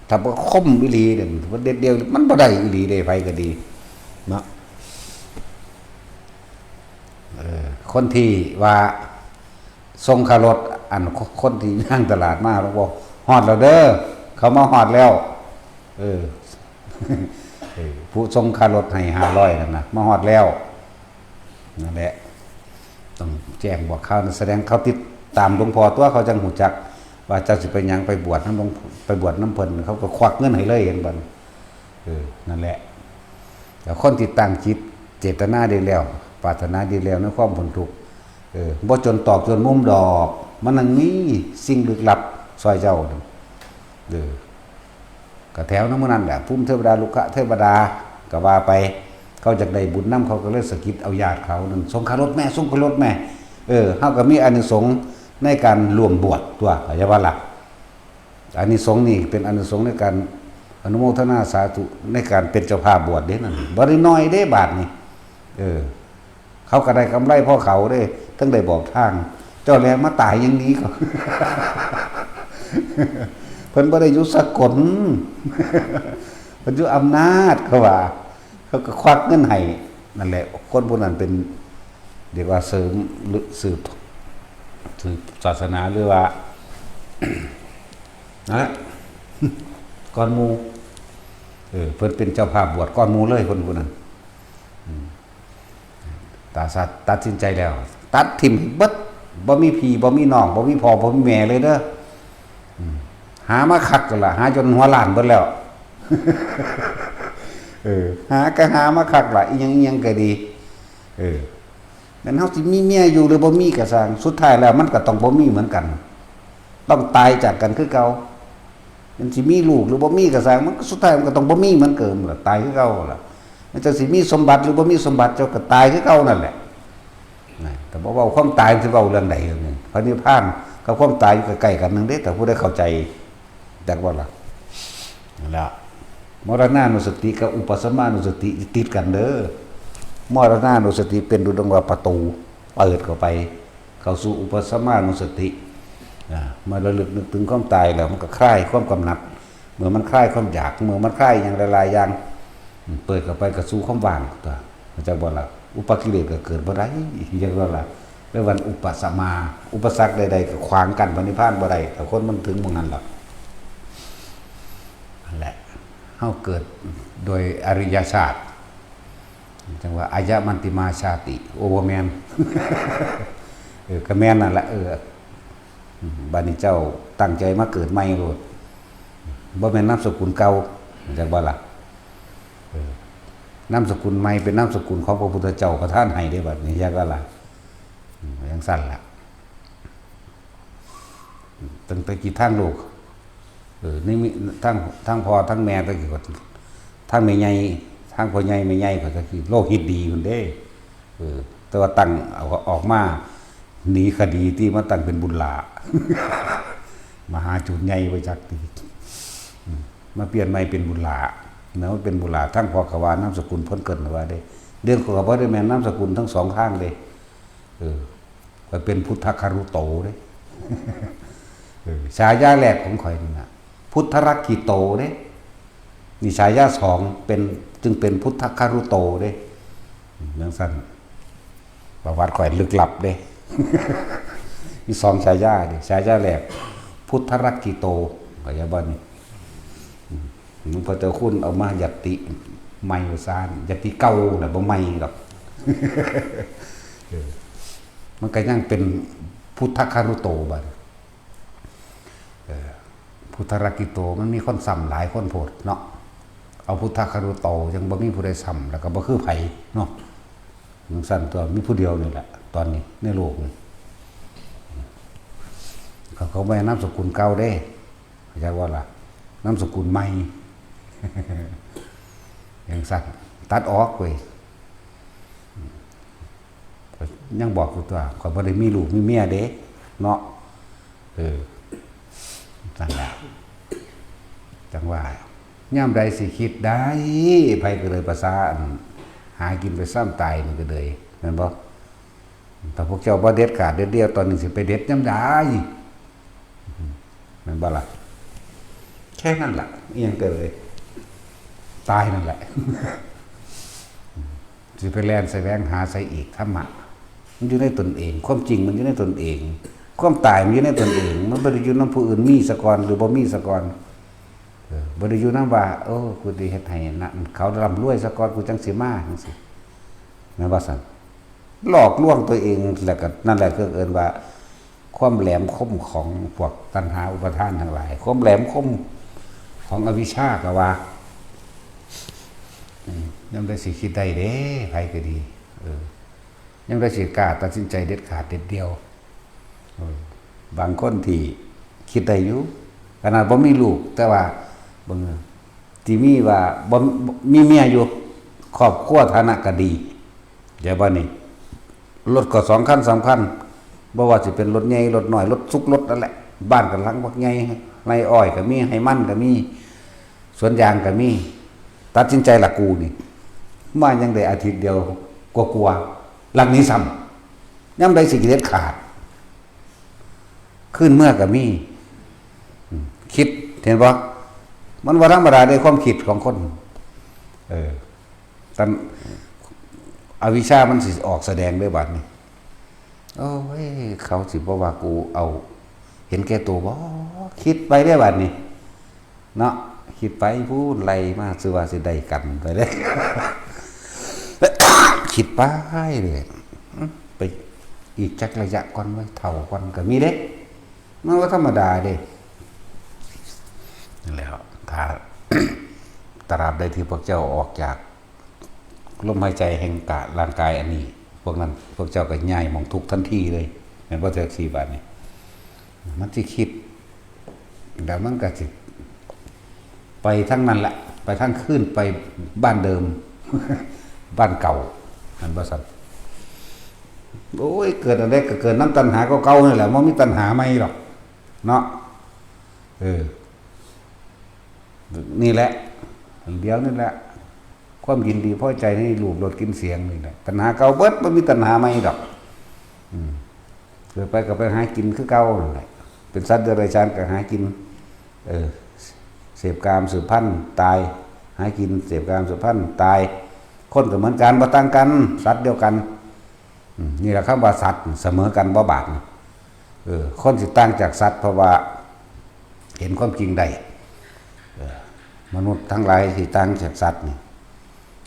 ถ้าบ่คมอีหลีเนี่ย บ่เด็ดเดี่ยว มันบ่ได้อีหลีเด้ ไผก็ดี เนาะ เออ คนที่ว่าส่งค่ารถ อัน คนที่ย่างตลาดมา หลวงพ่อ ฮอดแล้วเด้อ เขามาฮอดแล้ว เออ เออ ผู้ส่งค่ารถให้ห้าร้อยนั่นนะ มาฮอดแล้ว นั่นแหละ ต้องแจ้งบอกข่าวนะ แสดงเขาติดตามหลวงพ่อตัว เขาจังฮู้จัก ว่าเจ้าสิไปหยัง ไปบวชนำหลวง ไปบวชนำเพิ่น เขาก็ควักเงินให้เลย เห็นบ่ เออ นั่นแหละ แต่คนที่ตั้งจิตเจตนาดีแล้ว ปรารถนาดีแล้วในความพ้นทุกข์ เออ บ่จนตอกจนมุมดอก มันยังมีสิ่งลึกลับซอยเจ้า เออ ก็แถวนั้นหมู่นั้นแหละ ภูมิเทวดา ลุกขเทวดา ก็ว่าไป เขาอยากได้บุญนำ เขาก็เลยสะกิดเอาญาติเขานั่น ส่งค่ารถแม่ ส่งค่ารถแม่ เออ เฮาก็มีอานิสงส์ในการร่วมบวชตัว เข้าใจบ่ล่ะ อานิสงส์นี่เป็นอานิสงส์ในการอนุโมทนาสาธุในการเป็นเจ้าภาพบวชเด้นั่น บ่ได้น้อยเด้บาดนี่ เออ เขาก็ได้กำไรพอเขาเด้ ทั้งได้บอกทาง เจ้าแลมาตายอย่างนี้ก็ เพิ่นบ่ได้อยู่สกล เพิ่นอยู่อำนาจ เขาว่า เขาก็ควักเงินให้ นั่นแหละ คนผู้นั้นเป็น เรียกว่าเสริมหรือสืบ สืบศาสนา หรือว่า นั่นแหละ ก่อนหมู่ เออ เพิ่นเป็นเจ้าภาพบวชก่อนหมู่เลย คนผู้นั้น อืม ตาสัตว์ตัดสินใจแล้ว ตัดถิ่มเบิด บ่มีพี่ บ่มีน้อง บ่มีพ่อ บ่มีแม่เลยเด้อ อืม หามาคักแล้วล่ะ หาจนหัวล้านเบิดแล้ว เออ หาก็หามาคักล่ะ อีหยังอีหยังก็ดี เออ แม่นเฮาสิมีเมียอยู่หรือบ่มีก็ซ่าง สุดท้ายแล้วมันก็ต้องบ่มีเหมือนกัน ต้องตายจากกันคือเก่า มันสิมีลูกหรือบ่มีก็ซ่าง มันก็สุดท้ายมันก็ต้องบ่มีเหมือนเกิมล่ะ ตายคือเก่าล่ะ มันจะสิมีสมบัติหรือบ่มีสมบัติ เจ้าก็ตายคือเก่านั่นแหละ นะ แต่บ่เว้าความตายมันสิเว้าเรื่องใดเรื่องหนึ่ง พระนิพพานกับความตายอยู่ใกล้ๆกันหนึ่งเด้ แต่ผู้ใดเข้าใจ จักบ่ล่ะ นั่นล่ะ มรณานุสติกับอุปสมานุสติติดกันเด้อ มรณานุสติเป็นดุจดังว่าประตู เปิดเข้าไป เข้าสู่อุปสมานุสติ อ่า เมื่อระลึกนึกถึงความตายแล้ว มันก็คลายความกำหนัด เมื่อมันคลายความอยาก เมื่อมันคลายอย่างหลายๆอย่าง อืม เปิดเข้าไปก็สู่ความว่างตัว เข้าใจบ่ล่ะ อุปกิเลสก็เกิดบ่ได้ จักบ่ล่ะ เรียกว่าอุปสมา อุปสรรคใดๆก็ขวางกั้นพระนิพพานบ่ได้ แต่คนมันถึงหม่องนั้นล่ะ นั่นแหละ เฮาเกิดโดยอริยชาติ จังว่าอายะมันติมาชาติ โอ้ บ่แม่น เออ ก็แม่นนั่นแหละ เออ อืม บัดนี้เจ้าตั้งใจมาเกิดใหม่โลด บ่แม่นนามสกุลเก่า จักบ่ล่ะ เออ นามสกุลใหม่เป็นนามสกุลของพระพุทธเจ้าประทานให้เด้ บัดนี้ จักบ่ล่ะ อืม จังซั่นล่ะ ตั้งแต่กี้ทางโลก เออ นี่มีทั้ง ทั้งพ่อทั้งแม่ แต่กี้ก็ ทั้งแม่ใหญ่ ทั้งพ่อใหญ่แม่ใหญ่ก็ตะกี้โลหิตดีพุ้นเด้ เออ แต่ว่าตั้งเอาออกมาหนีคดีที่มาตั้งเป็นบุญหลา มหาจุดใหญ่ไว้จักที อืม มาเปลี่ยนใหม่เป็นบุญหลา นะ มันเป็นบุญหลา ทั้งพ่อก็ว่านามสกุลเพิ่นเกิดว่าเด้ เรื่องข้อยก็บ่ได้แม่นนามสกุลทั้งสองทางเด้ เออ ข้อยเป็นพุทธคารุโตเด้ เออ ฉายาแรกของข้อยนี่นะ พุทธรักขิโตเด้ นี่ฉายาสองเป็น จึงเป็นพุทธคารุโตเด้ จังซั่น ประวัติข้อยลึกลับเด้ มีสองฉายาเด้ ฉายาแรก พุทธรักขิโต เข้าใจบ่นี่ อืม หลวงพ่อเจ้าคุณเอามายัตติใหม่ว่าซ่าน ยัตติเก่าน่ะบ่ใหม่ดอก เออ มันก็ยังเป็นพุทธคารุโตบัด เออ พุทธรักขิโต มันมีคนซ้ำหลายคนโพดเนาะ เอาพุทธคารุโต ยังบ่มีผู้ใดซ้ำ แล้วก็บ่คือไผเนาะ จังซั่นตัว มีผู้เดียวนี่แหละ ตอนนี้ในโลกนี่ เขา เขาบ่ให้นามสกุลเก่าเด้ เข้าใจบ่ล่ะ นามสกุลใหม่ จังซั่น ตัดออกเว้ย ยังบอกอยู่ตัว ข้อยบ่ได้มีลูกมีเมียเด้ เนาะ เออ นั่นแหละ จังว่า ยามใดสิคิดได้ ไผก็เลยภาษาอัน หากินไปซ้ำตายนี่ก็เลย แม่นบ่ ถ้าพวกเจ้าบ่เด็ดขาดเด็ดเดี่ยว ตอนนี้สิไปเด็ดยามใด แม่นบ่ล่ะ แค่นั้นล่ะ อิหยังก็เลย ตายนั่นแหละ สิไปแล่นแสวงหาใส่อีก ธรรมะ มันอยู่ในตนเอง ความจริงมันอยู่ในตนเอง ความตายมันอยู่ในตนเอง มันบ่ได้อยู่นำผู้อื่น มีซะก่อนหรือบ่มีซะก่อน เออ บ่ได้อยู่นำว่า โอ้ กูสิเฮ็ดให้นะ เขาร่ำรวยซะก่อน กูจั่งสิมา จั่งซี้ แม่นบ่ซั่น หลอกลวงตัวเอง แล้วก็นั่นแหละคือเอิ้นว่า ความแหลมคมของพวกตัณหาอุปาทานทั้งหลาย ความแหลมคมของอวิชชาก็ว่า อืม ยามใดสิคิดได้เด้ ไผก็ดี เออ ยามใดสิกล้าตัดสินใจเด็ดขาดเด็ดเดี่ยว เออ บางคนที่คิดได้อยู่ ขนาดบ่มีลูก แต่ว่าเบิ่ง ที่มีว่าบ่ มีเมียอยู่ ครอบครัวฐานะก็ดี เข้าใจบ่นี่ รถก็สองคันสามคัน บ่ว่าสิเป็นรถใหญ่ รถน้อย รถซุก รถนั่นแหละ บ้านก็หลังบักใหญ่ ไร่อ้อยก็มี ไร่มันก็มี สวนยางก็มี ตัดสินใจละกูนี่ มายังได้อาทิตย์เดียว กลัวๆ หลังนี้ซ้ำ ยามใดสิเด็ดขาด คืนเมือก็มี อืม คิด เห็นบ่ มันบ่ธรรมดาเด้ ความคิดของคน เออ ตัน อวิชชามันสิออกแสดงเด้บัดนี้ โอ้ย เขาสิบ่ว่ากูเอา เห็นแก่ตัวบ่ คิดไปเด้บัดนี้ เนาะ คิดไปพู้น ไล่มา ซื่อว่าสิได้กันไปเด้ คิดไปเลย อืม ไปอีกจักระยะก่อนเว้ย เฒ่าก่อนก็มีเด้ มันบ่ธรรมดาเด้ นั่นแหละครับ ถ้า ตราบใดที่พวกเจ้าออกจากลมหายใจแห่งกะร่างกายอันนี้ พวกนั้น พวกเจ้าก็ย้ายหม่องทุกข์ทันทีเลย แม่นบ่ จั่งซี้บัดนี้ มันสิคิด แล้วมันก็สิ ไปทางนั้นแหละ ไปทางคืน ไปบ้านเดิม บ้านเก่า แม่นบ่ซั่น โอ้ย เกิดอันใดก็เกิดนำตัณหาเก่าๆ นั่นแหละ บ่มีตัณหาใหม่ดอก เนาะ เออ นี่แหละ เดี๋ยวนี่แหละ ความยินดีพอใจในรูปรสกลิ่นเสียงนี่แหละ ตัณหาเก่าเบิด บ่มีตัณหาใหม่ดอก อืม เกิดไปก็ไปหากินคือเก่านั่นแหละ เป็นสัตว์เดรัจฉานก็หากิน เออ เสพกามสืบพันธุ์ ตาย หากิน เสพกามสืบพันธุ์ ตาย คนก็เหมือนกัน บ่ต่างกัน สัตว์เดียวกัน อืม นี่แหละคำว่าสัตว์ เสมอกันบ่บาดนี่ เออ คนสิต่างจากสัตว์ เพราะว่าเห็นความจริงได้ เออ มนุษย์ทั้งหลายสิต่างจากสัตว์นี่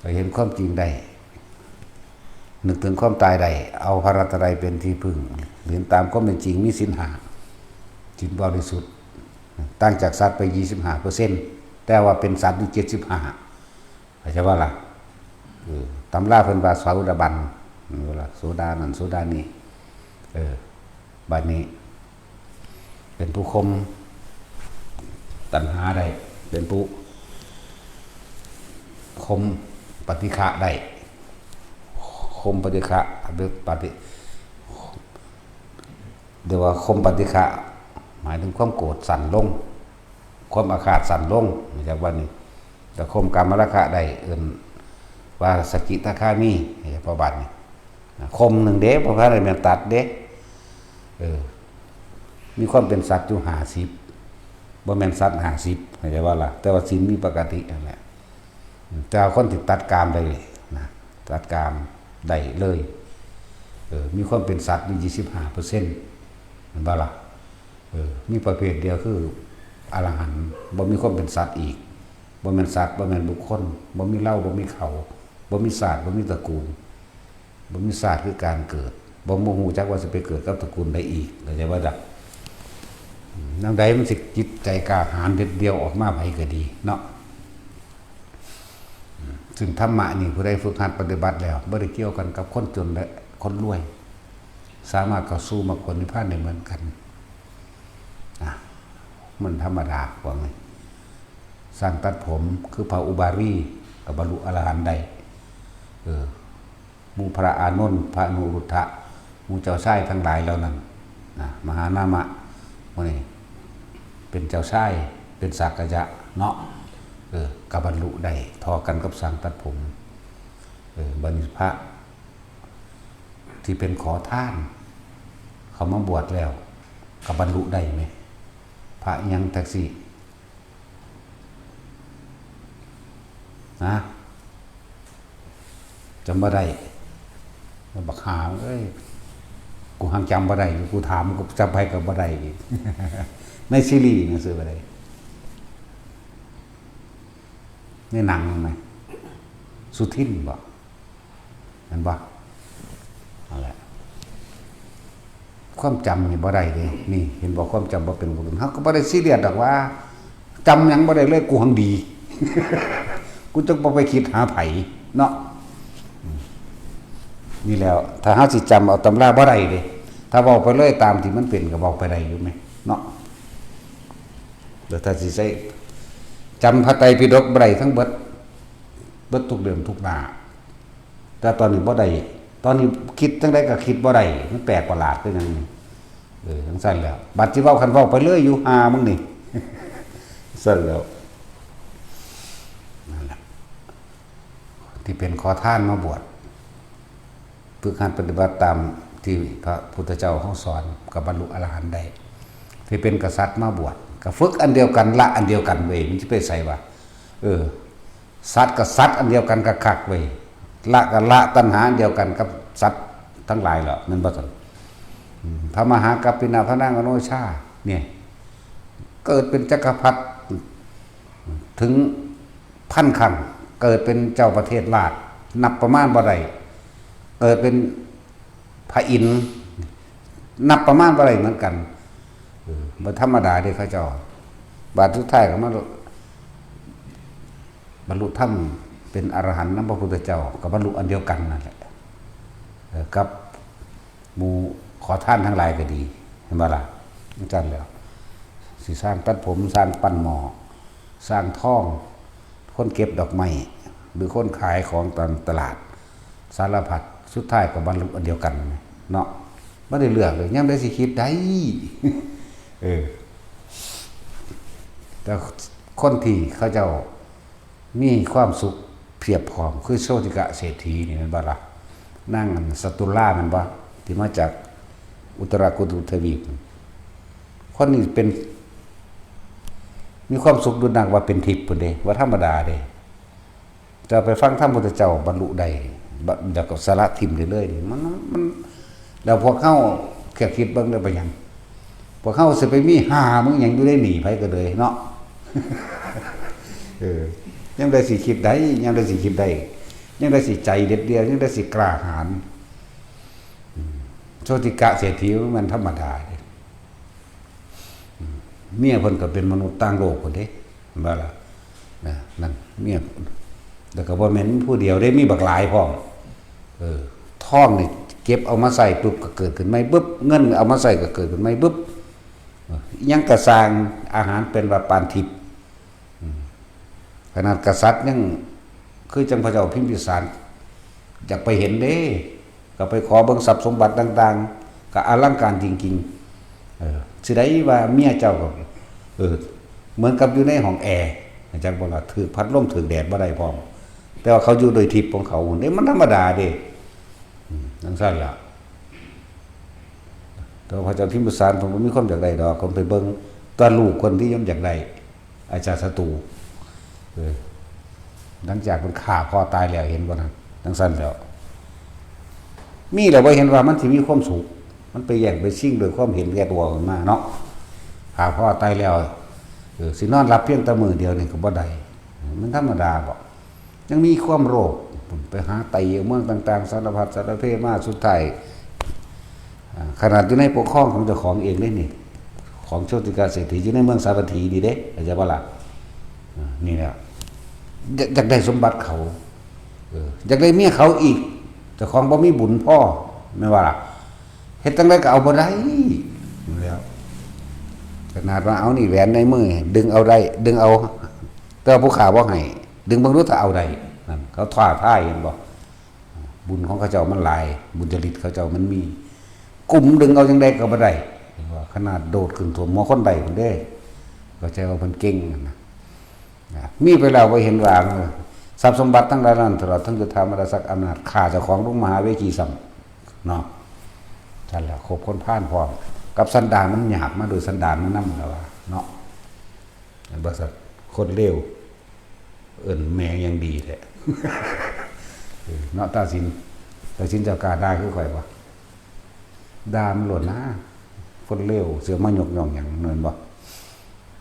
ก็เห็นความจริงได้ นึกถึงความตายได้ เอาพระรัตนตรัยเป็นที่พึ่ง เห็นตามความเป็นจริง มีศีลห้า ศีลบริสุทธิ์ ต่างจากสัตว์ไป ยี่สิบห้าเปอร์เซ็นต์ แต่ว่าเป็นสัตว์อยู่ เจ็ดสิบห้า เข้าใจบ่ล่ะ เออ ตำราเพิ่นว่าโสดาบัน เวลาโสดานั่นโสดานี่ เออ บัดนี้ เป็นผู้ข่มตัณหาได้ เป็นผู้ข่มปฏิฆะได้ ข่มปฏิฆะ หรือปฏิ เรียกว่าข่มปฏิฆะ หมายถึงความโกรธสั้นลง ความอาฆาตสั้นลง เข้าใจบ่นี่ แต่ข่มกามราคะได้ เอิ้นว่าสกิทาคามี เข้าใจบ่บัดนี้ นะ ข่มหนึ่งเด้ บ่ทันได้แม่นตัดเด้ เออ มีความเป็นสัตว์อยู่ ห้าสิบ บ่แม่นสัตว์ ห้าสิบ เข้าใจบ่ล่ะ แต่ว่าศีลมีปกตินั่นแหละ แต่ว่าคนที่ตัดกามได้นะ ตัดกามได้เลย เออ มีความเป็นสัตว์อยู่ ยี่สิบห้าเปอร์เซ็นต์ แม่นบ่ล่ะ เออ มีประเภทเดียวคืออรหันต์ บ่มีความเป็นสัตว์อีก บ่แม่นสัตว์ บ่แม่นบุคคล บ่มีเฮา บ่มีเขา บ่มีชาติ บ่มีตระกูล บ่มีชาติคือการเกิด บ่ บ่ฮู้จักว่าสิไปเกิดกับตระกูลใดอีก เข้าใจบ่ล่ะ อืม แนวใดมันสิจิตใจกล้าหาญเด็ดเดี่ยวออกมา ไผก็ดีเนาะ อืม ซึ่งธรรมะนี่ผู้ใดฝึกหัดปฏิบัติแล้ว บ่ได้เกี่ยวกันกับคนจนและคนรวย สามารถเข้าสู่มรรคผลนิพพานได้เหมือนกัน นะ มันธรรมดา ว่าไง ช่างตัดผมคือพระอุบาลี ก็บรรลุอรหันต์ได้ เออ หมู่พระอานนท์ พระอนุรุทธะ หมู่เจ้าชายทั้งหลายเหล่านั้น นะ มหานามะ นี่ เป็นเจ้าชาย เป็นสักยะเนาะ เออ ก็บรรลุได้เท่ากันกับช่างตัดผม เออ บัดนี้พระที่เป็นขอทาน เขามาบวชแล้ว ก็บรรลุได้ไหม พระยังแท็กซี่ นะ จำบ่ได้ บักหาเอ้ย กูหังจำบ่ได้อยู่ กูถาม กูจำไผก็บ่ได้อีก ในซีรีส์หนังสือบ่ได้ ในหนังนั่นนะ สุทินบ่ แม่นบ่ นั่นแหละ ความจำนี่บ่ได้เด้ นี่ เห็นบ่ ความจำบ่เป็นบุญ เฮาก็บ่ได้ซีเรียสดอกว่า จำหยังบ่ได้เลย กูหังดี กูจักบ่ไปคิดหาไผเนาะ อืม นี่แหล้ว ถ้าเฮาสิจำเอาตำราบ่ได้เด้ ถ้าเว้าไปเลยตามที่มันเป็นก็เว้าไปได้อยู่แหมเนาะ แล้วถ้าสิใช้ จำพระไตรปิฎกบ่ได้ทั้งเบิด เบิดทุกเล่มทุกหน้า แต่ตอนนี้บ่ได้ ตอนนี้คิดจั่งใดก็คิดบ่ได้ มันแปลกประหลาดคือหยังนี่ เออ จั่งซั่นแหล้ว บัดสิเว้า คันเว้าไปเลยอยู่ ห่ามึงนี่ ซั่นแหล้ว นั่นแหละ ที่เป็นขอทานมาบวช ฝึกหัดปฏิบัติตามที่พระพุทธเจ้าเฮาสอน ก็บรรลุอรหันต์ได้ ที่เป็นกษัตริย์มาบวช ก็ฝึกอันเดียวกัน ละอันเดียวกันเว้ย มันสิไปไสวะ เออ สัตว์กับสัตว์อันเดียวกันคักๆเว้ย ละกับละตัณหาอันเดียวกันกับสัตว์ทั้งหลายแหละ แม่นบ่ซั่น อืม พระมหากัปปินะ พระนางอโนชา เนี่ย เกิดเป็นจักรพรรดิ ถึงพันครั้ง เกิดเป็นเจ้าประเทศราช นับประมาณบ่ได้ เกิดเป็นพระอินทร์ นับประมาณบ่ได้เหมือนกัน เออ บ่ธรรมดาเด้เขาเจ้า บาดสุดท้ายก็มาบรรลุธรรมเป็นอรหันต์นำพระพุทธเจ้า ก็บรรลุอันเดียวกันนั่นแหละ เออ กับหมู่ขอทานทั้งหลายก็ดี เห็นบ่ล่ะ จั่งซั่นแหล้ว สิช่างตัดผม ช่างปั้นหม้อ ช่างทอง คนเก็บดอกไม้ หรือคนขายของตามตลาด สารพัด สุดท้ายก็บรรลุอันเดียวกันเนาะ บ่ได้เลือกเลย ยามใดสิคิดได้ เออ แต่คนที่เขาเจ้ามีความสุขเพียบพร้อม คือโชติกะเศรษฐีนี่แม่นบ่ล่ะ นางอันสตุลาแม่นบ่ ที่มาจากอุตรากุรุทวีป คนนี้เป็น มีความสุขดุจดังว่าเป็นทิพย์พุ้นเด้ บ่ธรรมดาเด้ จะไปฟังธรรมพุทธเจ้าบรรลุได้ บะ แล้วก็สละถิ่มได้เลย มัน มัน แล้วพวกเฮาแค่คิดเบิ่งได้บ่หยัง พวกเฮาสิไปมีห่ามึงหยังอยู่ได้หนีไผก็เลยเนาะ เออ ยามใดสิคิดได้ ยามใดสิคิดได้ ยามใดสิใจเด็ดเดี่ยว ยามใดสิกล้าหาญ อืม โชติกะเศรษฐีมันธรรมดาเด้ อืม เมียเพิ่นก็เป็นมนุษย์ต่างโลกพุ้นเด้ เห็นบ่ล่ะ นะ นั่น เมีย แล้วก็บ่แม่นผู้เดียวเด้ มีบักหลายพร้อม เออ ทองนี่เก็บเอามาใส่ปุ๊บก็เกิดขึ้นใหม่ปุ๊บ เงินเอามาใส่ก็เกิดขึ้นใหม่ปุ๊บ เออ อิหยังก็สร้าง อาหารเป็นว่าปานทิพย์ อืม ขนาดกษัตริย์ยัง คือจั่งพระเจ้าพิมพิสาร อยากไปเห็นเด้ ก็ไปขอเบิ่งทรัพย์สมบัติต่างๆ ก็อลังการจริงๆ เออ สิได้ว่าเมียเจ้าก็ เออ เหมือนกับอยู่ในห้องแอร์ จักบ่ล่ะ ถืกพัดลมถืกแดดบ่ได้พร้อม แต่ว่าเขาอยู่โดยทิพย์ของเขา เด้ มันธรรมดาเด้ อืม จั่งซั่นล่ะ แต่ว่าพระเจ้าพิมพิสารเพิ่นบ่มีความอยากได้ดอก เพิ่นไปเบิ่งตัวลูกคนที่ยังอยากได้ อาจารย์ศัตรู เออ หลังจากเพิ่นฆ่าพ่อตายแล้ว เห็นบ่นั่น จั่งซั่นแล้ว มีแล้วบ่เห็นว่ามันสิมีความสุข มันไปแย่งไปชิงด้วยความเห็นแก่ตัวขึ้นมาเนาะ ฆ่าพ่อตายแล้ว เออ สินอนหลับเพียงแต่มื้อเดียวนี่ก็บ่ได้ มันธรรมดาบ่ ยังมีความโลภ ไปหาไต่เอาเมืองต่างๆ สารพัดสารเพมา สุดท้าย อ่า ขนาดอยู่ในปกครองของเจ้าของเองเด้นี่ ของโชติกาเศรษฐีอยู่ในเมืองสาวัตถีนี่เด้ เข้าใจบ่ล่ะ อ่า นี่แหละ อยาก อยากได้สมบัติเขา เออ อยากได้เมียเขาอีก เจ้าของบ่มีบุญพอ แม่นบ่ล่ะ เฮ็ดจั่งใดก็เอาบ่ได้ แล้ว ขนาดว่าเอานี่แหวนในมือ ดึงเอาได้ ดึงเอา แต่ว่าผู้ข้าบ่ให้ ดึงเบิ่งดูถ้าเอาได้ นั่น เขาท้าทาย เห็นบ่ บุญของเขาเจ้ามันหลาย บุญจริตเขาเจ้ามันมี กุมดึงเอาจั่งใดก็บ่ได้ ว่าขนาดโดดขึ้นท่วมหัวคนได้พุ้นเด้ เข้าใจว่าเพิ่นเก่งนั่นนะ นะ มีไปแล้วบ่เห็นว่า ทรัพย์สมบัติทั้งหลายนั้น ตลอดทั้งโยธามรดกอำนาจ ฆ่าเจ้าของลงมหาเวทีซ้ำเนาะ นั่นแหละ คบคนพาลพร้อม กับสันดานมันหยาบมาโดยสันดานมันนำแล้วว่าเนาะ บริษัทคนเลว เอิ้นแม่ยังดีแท้ เออ เนาะ ตาสิน ตาสินเจ้ากล้าด่าคือข่อยบ่ ด่ามันโลดนะ คนเลว เสือมายกย่องหยัง แม่นบ่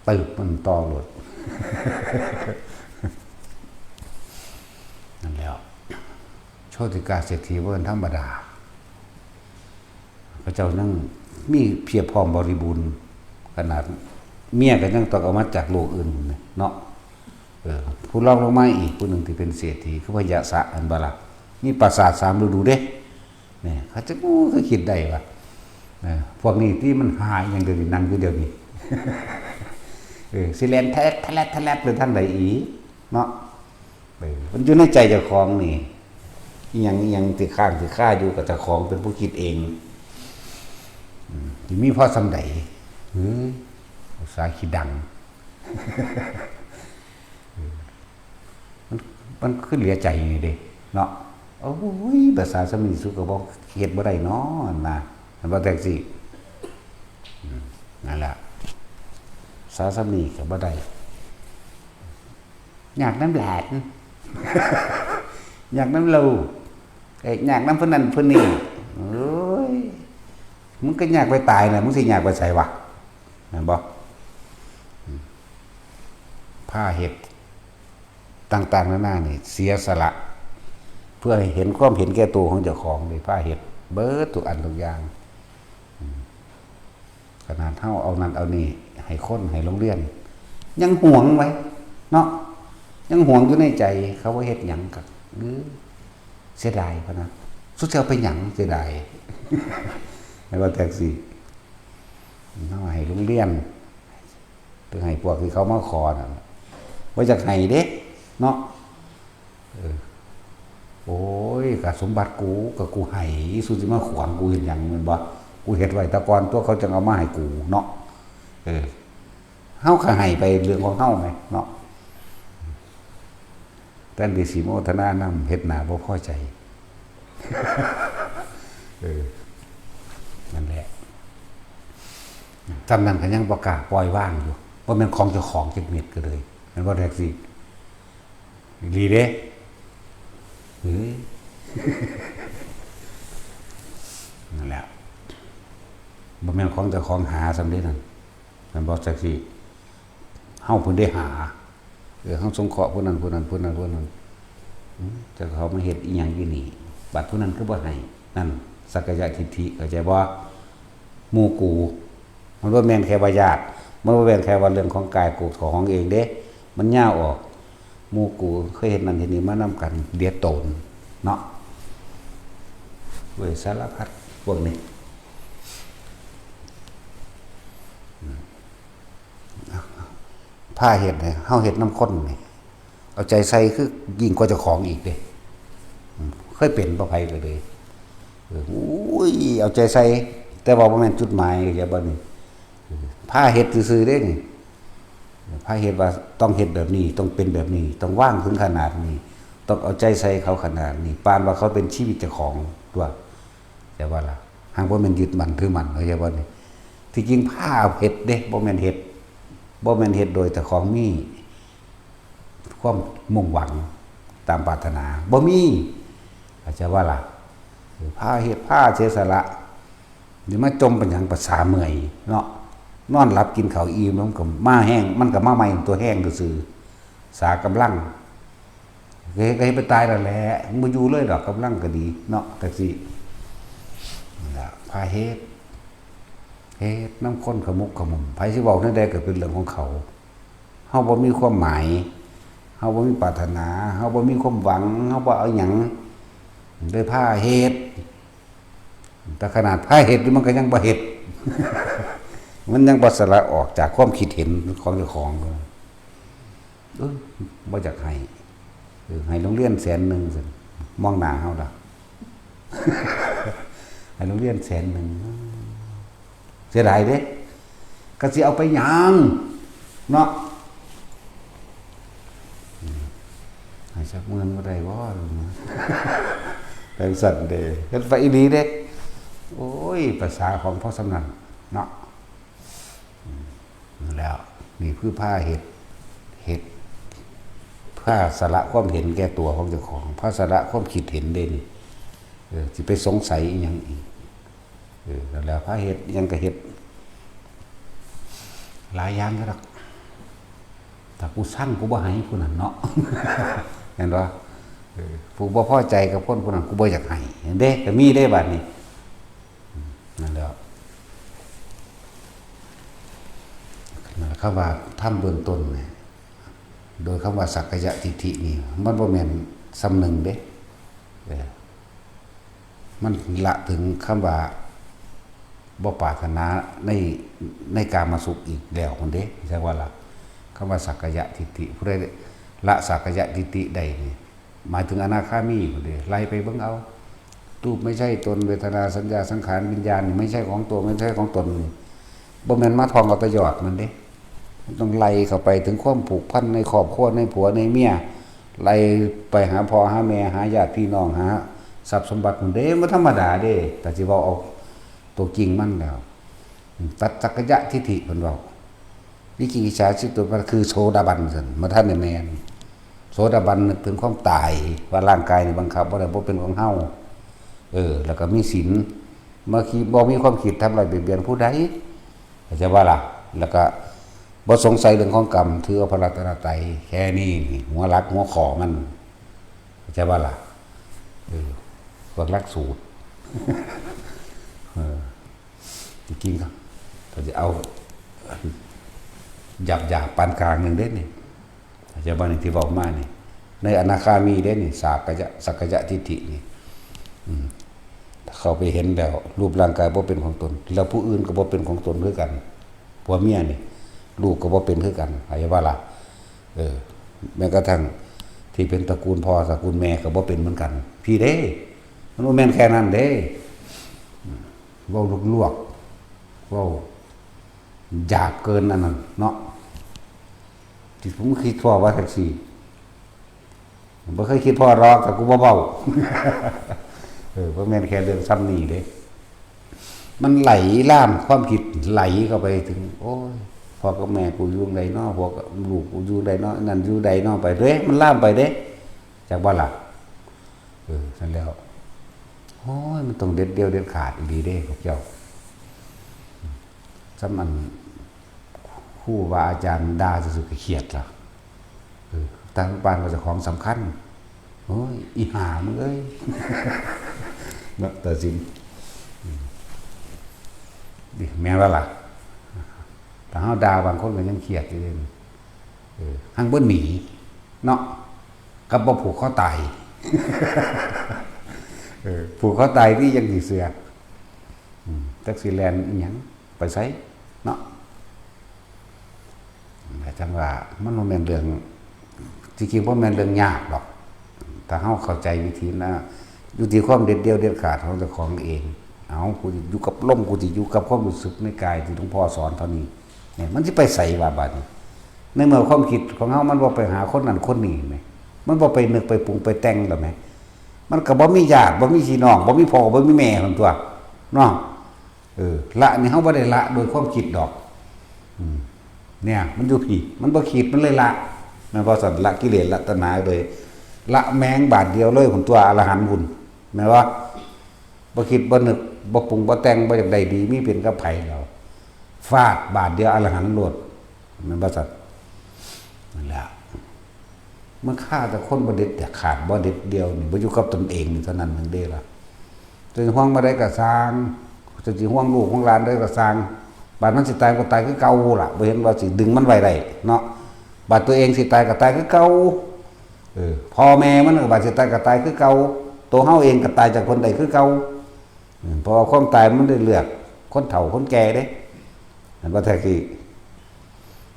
ตึบมันต่อโลด นั่นแหล้ว โชติกาเศรษฐีบ่แม่นธรรมดา เขาเจ้ายังมีเพียบพร้อมบริบูรณ์ ขนาดเมียก็ยังต้องเอามาจากโลกอื่นเนาะ เออ ผู้รองลงมาอีกผู้หนึ่งที่เป็นเศรษฐีคือพญาสะ อันบ่ล่ะ มีปราสาทสามฤดูเด้ เนี่ย เขาจะ โอ้ คือคิดได้วะ เออ พวกนี้ที่มันหาอิหยังเดี๋ยวนี้ นั่งอยู่เดี๋ยวนี้ เออ สิแล่นแทะแลดแทะแลดแทะแลดไปทางใดอีกเนาะ เออ มันอยู่ในใจเจ้าของนี่ อิหยังอิหยังติดค้างติดคาอยู่กับเจ้าของเป็นผู้คิดเอง อืม สิมีพอส่ำใด เฮ้ย อุตส่าห์ขี้ดัง มัน มันคือเหลือใจนี่เด้ เนาะ โอ้ย ภาษาสามีสุก็บอกเฮ็ดบ่ได้เนาะ นะ มันว่าจังซี่ อืม นั่นแหละ ภาษาสามีก็บ่ได้ อยากนำหลาน อยากนำลูก เอ้ย อยากนำผู้นั้นผู้นี้ โอ้ย มึงก็อยากไปตายนะ มึงสิอยากไปไสวะ แม่นบ่ อืม พาเฮ็ด ต่างๆนานานี่ เสียสละ เพื่อให้เห็นความเห็นแก่ตัวของเจ้าของนี่ พาเฮ็ดเบิดทุกอันทุกอย่าง อืม ขนาดเฮาเอานั่นเอานี่ ให้คน ให้โรงเรียน ยังหวงไว้ เนาะ ยังหวงอยู่ในใจ เขาบ่เฮ็ดหยังก็ เออ เสียดายพะนะ สุดสิเอาไปหยัง เสียดาย แม่นว่าจังซี่ เฮาให้โรงเรียน หรือให้พวกที่เขามาขอนั่น บ่อยากให้เด้ เนาะ เออ โอ้ย ก็สมบัติกู ก็กูให้ อีสุสิมาขวางกูเฮ็ดหยัง แม่นบ่ กูเฮ็ดไว้แต่ก่อน ตัวเขาจั่งเอามาให้กูเนาะ เออ เฮาก็ให้ไปเรื่องของเฮาแหมเนาะ แทนที่สิโมทนานำ เฮ็ดหน้าบ่พอใจ เออ นั่นแหละ ส่ำนั้นก็ยังบ่กล้าปล่อยวางอยู่ บ่แม่นของเจ้าของจักเม็ดก็เลย แม่นบ่แท็กซี่ อีหลีเด้ เฮ้ย นั่นแหละ บ่แม่นของเจ้าของหาส่ำเด้นั่น แม่นบ่แท็กซี่ เฮาเพิ่นได้หา เออ เฮาสงเคราะห์ผู้นั้น ผู้นั้น ผู้นั้น ผู้นั้น อืม แต่เขามาเฮ็ดอีหยังอยู่นี่ บัดผู้นั้นคือบ่ให้ นั่น สักกายทิฏฐิ เข้าใจบ่ หมู่กู มันบ่แม่นแค่ว่าญาติ มันบ่แม่นแค่ว่าเรื่องของกายกูของเองเด้ มันยาวออก หมู่กูเคยเฮ็ดนั่นเฮ็ดนี่มานำกัน เดียดโตน เนาะ เว้ย สารพัดพวกนี้ อืม พาเฮ็ดนี่ เฮาเฮ็ดนำคนนี่ เอาใจใส่คือยิ่งกว่าเจ้าของอีกเด้ อืม เคยเป็นบ่ ไผก็เลย เออ โอ้ย เอาใจใส่ แต่ว่าบ่แม่นจุดหมาย เข้าใจบ่นี่ เออ พาเฮ็ดซื่อๆเด้นี่ พาเฮ็ดว่าต้องเฮ็ดแบบนี้ ต้องเป็นแบบนี้ ต้องวางถึงขนาดนี้ ต้องเอาใจใส่เขาขนาดนี้ ปานว่าเขาเป็นชีวิตเจ้าของตั๊ว เข้าใจบ่ล่ะ หากบ่แม่นยึดมั่นถือมั่น เข้าใจบ่นี่ ที่จริงพาเฮ็ดเด้ บ่แม่นเฮ็ด บ่แม่นเฮ็ดโดยเจ้าของมีความมุ่งหวังตามปรารถนา บ่มี เข้าใจบ่ล่ะ พาเฮ็ด พาเสียสละ เดี๋ยวมาจมเป็นหยัง ภาษาเมื่อยเนาะ นอนหลับกินข้าวอิ่ม มันก็มาแฮง มันก็มาใหม่ตั๊ว แฮงซื่อๆ สากำลัง ก็เฮ็ด ก็เฮ็ดไปตายแล้วแหละ มึงบ่อยู่เลยดอก กำลังก็ดีเนาะ จั่งซี้ นั่นล่ะ พาเฮ็ด เฮ็ดนำคนขมุกขมุม ไผสิเว้าแนวใดก็เป็นเรื่องของเขา เฮาบ่มีความหมาย เฮาบ่มีปรารถนา เฮาบ่มีความหวัง เฮาบ่เอาหยัง เลยพาเฮ็ด แต่ขนาดพาเฮ็ดอยู่มันก็ยังบ่เฮ็ด มันยังบ่สละออกจากความคิดเห็นของเจ้าของ เอ้ย บ่อยากให้ เออ ให้โรงเรียนแสนหนึ่งซั่น มองหน้าเฮาล่ะ ให้โรงเรียนแสนหนึ่ง เสียดายเด้ ก็สิเอาไปหยังเนาะ อืม ให้จักหมื่นบ่ได้บ่ จั่งซั้นเด้ เฮ็ดไปอีหลีเด้ โอ้ย ภาษาของพ่อสำนันเนาะ อืม นั่นแหล้ว นี่คือพาเฮ็ด เฮ็ด พาสละความเห็นแก่ตัวของเจ้าของ พาสละความคิดเห็นเด้นี่ เออ สิไปสงสัยอีหยังอีก เออ นั่นแหละ พาเฮ็ด หยังก็เฮ็ด หลายอย่างก็ดอก ถ้ากูซังกูบ่ให้ผู้นั้นเนาะ เห็นบ่ เออ ผู้บ่พอใจกับคนผู้นั้น กูบ่อยากให้ เห็นเด้ ก็มีเด้บัดนี้ อืม นั่นแหละ นั่นแหละ คำว่าธรรมเบื้องต้นเนี่ย โดยคำว่าสักกายทิฏฐินี่ มันบ่แม่นส่ำหนึ่งเด้ เออ มันละถึงคำว่าบ่ปรารถนาใน ในกามสุขอีกแล้วพุ้นเด้ จั่งว่าละ คำว่าสักกายทิฏฐิ ผู้ใดละสักกายทิฏฐิได้นี่ หมายถึงอนาคามีพุ้นเด้ ไล่ไปเบิ่งเอา รูปไม่ใช่ตน เวทนา สัญญา สังขาร วิญญาณนี่ไม่ใช่ของตัว ไม่ใช่ของตนนี่ บ่แม่นมาท่องเอาแต่ยอดมันเด้ มันต้องไล่เข้าไปถึงความผูกพันในครอบครัว ในผัวในเมีย ไล่ไปหาพ่อหาแม่ หาญาติพี่น้อง หาทรัพย์สมบัติพุ้นเด้ บ่ธรรมดาเด้ แต่สิเว้าเอาตัวจริงมันแล้ว ตัดสักกายทิฏฐิเพิ่นเว้า วิจิกิจฉา สิบตัวมันคือโสดาบันซั่น บ่ทันได้แม่น โสดาบันนึกถึงความตาย ว่าร่างกายนี่บังคับบ่ได้ บ่เป็นของเฮา เออ แล้วก็มีศีล บ่คิด บ่มีความคิดทำร้ายเบียดเบียนผู้ใด เข้าใจบ่ล่ะ แล้วก็บ่สงสัยเรื่องของกรรม ถือเอาพระรัตนตรัย แค่นี้นี่ หัวหลักหัวข้อมัน เข้าใจบ่ล่ะ เออ พวกหลักสูตร เออ จริงๆ ก็ ก็สิเอา หยาบๆ ปานกลางหนึ่งเด้นี่ เข้าใจบ่นี่ที่เว้ามานี่ ในอนาคามีเด้นี่ สักกายะ สักกายะทิฏฐินี่ อืม เข้าไปเห็นแล้ว รูปร่างกายบ่เป็นของตน แล้วผู้อื่นก็บ่เป็นของตนคือกัน ผัวเมียนี่ ลูกก็บ่เป็นคือกัน เข้าใจบ่ล่ะ เออ แม้กระทั่งที่เป็นตระกูลพ่อตระกูลแม่ก็บ่เป็นเหมือนกัน พี้เด้ มันบ่แม่นแค่นั้นเด้ อืม เว้าลวกๆ เว้าหยาบเกินอันนั้นเนาะ ที่ผมคิดพ้อว่าจั่งซี้ บ่เคยคิดพ้อดอก แต่กูบ่เว้า เออ บ่แม่นแค่เรื่องส่ำนี้เด้ มันไหลลามความคิดไหลเข้าไปถึง โอ้ย พ่อกับแม่กูอยู่จั่งใดน้อ พ่อกับลูกกูอยู่จั่งใดน้อ นั่นอยู่ใดน้อ ไปเด้ มันลามไปเด้ จักบ่ล่ะ เออ ซั่นแล้ว โอ้ย มันต้องเด็ดเดี่ยวเด็ดขาดอีหลีเด้พวกเจ้า ส่ำอันครูบาอาจารย์ด่าซื่อๆ ก็เครียดล่ะ เออ ทางบ้านว่าเจ้าของสำคัญ โอ้ย อีห่ามึงเอ้ย เนาะ ตัดสิน อืม นี่แม่นบ่ล่ะ ถ้าเฮาด่าบางคนก็ยังเครียดอยู่เด้ เออ หั่งบ่หนี เนาะ กับบ่ผูกคอตาย เออ ผูกคอตายนี่ยังสิเชื่อ อืม จักสิแล่นอิหยัง ไปไส เนาะ แต่จั่งว่ามันบ่แม่นเรื่อง ที่จริงบ่แม่นเรื่องยากดอก ถ้าเฮาเข้าใจวิธีนะ อยู่ที่ความเด็ดเดี่ยวเด็ดขาดของเจ้าของเอง เอา กูสิอยู่กับลม กูสิอยู่กับความรู้สึกในกายที่หลวงพ่อสอนเท่านี้ เนี่ย มันสิไปไสวะบัดนี้ ในเมื่อความคิดของเฮามันบ่ไปหาคนนั้นคนนี้แหม มันบ่ไปนึกไปปรุงไปแต่งแล้วแหม มันก็บ่มีญาติ บ่มีพี่น้อง บ่มีพ่อ บ่มีแม่หั่นตั่ว เนาะ เออ ละนี่เฮาบ่ได้ละโดยความคิดดอก อืม เนี่ย มันอยู่พี้ มันบ่คิด มันเลยละ แม่นบ่ซั่น ละกิเลส ละตัณหาโดย ละแมงบาดเดียวเลยพุ้นตั่ว อรหันต์พุ้น แม่นบ่ บ่คิด บ่นึก บ่ปรุง บ่แต่ง บ่อยากได้ดี มีเป็นกับไผแล้ว ฟาดบาดเดียว อรหันต์โลด แม่นบ่ซั่น นั่นแหละ มันฆ่าแต่คนบ่เด็ดขาด บ่เด็ดเดี่ยวนี่ บ่อยู่กับตนเองนี่เท่านั้นหนึ่งเด้ล่ะ จะห่วงบ่ได้ก็ซ่าง จะสิห่วงลูกห่วงหลานได้ก็ซ่าง บาดมันสิตายก็ตายคือเก่าล่ะ บ่เห็นว่าสิดึงมันไว้ได้เนาะ บาดตัวเองสิตายก็ตายคือเก่า เออ พ่อแม่มันก็บาดสิตายก็ตายคือเก่า ตัวเฮาเองก็ตายจากคนใดคือเก่า อืม เพราะว่าความตายมันได้เลือกคนเฒ่าคนแก่เด้ เห็นบ่แท้กี้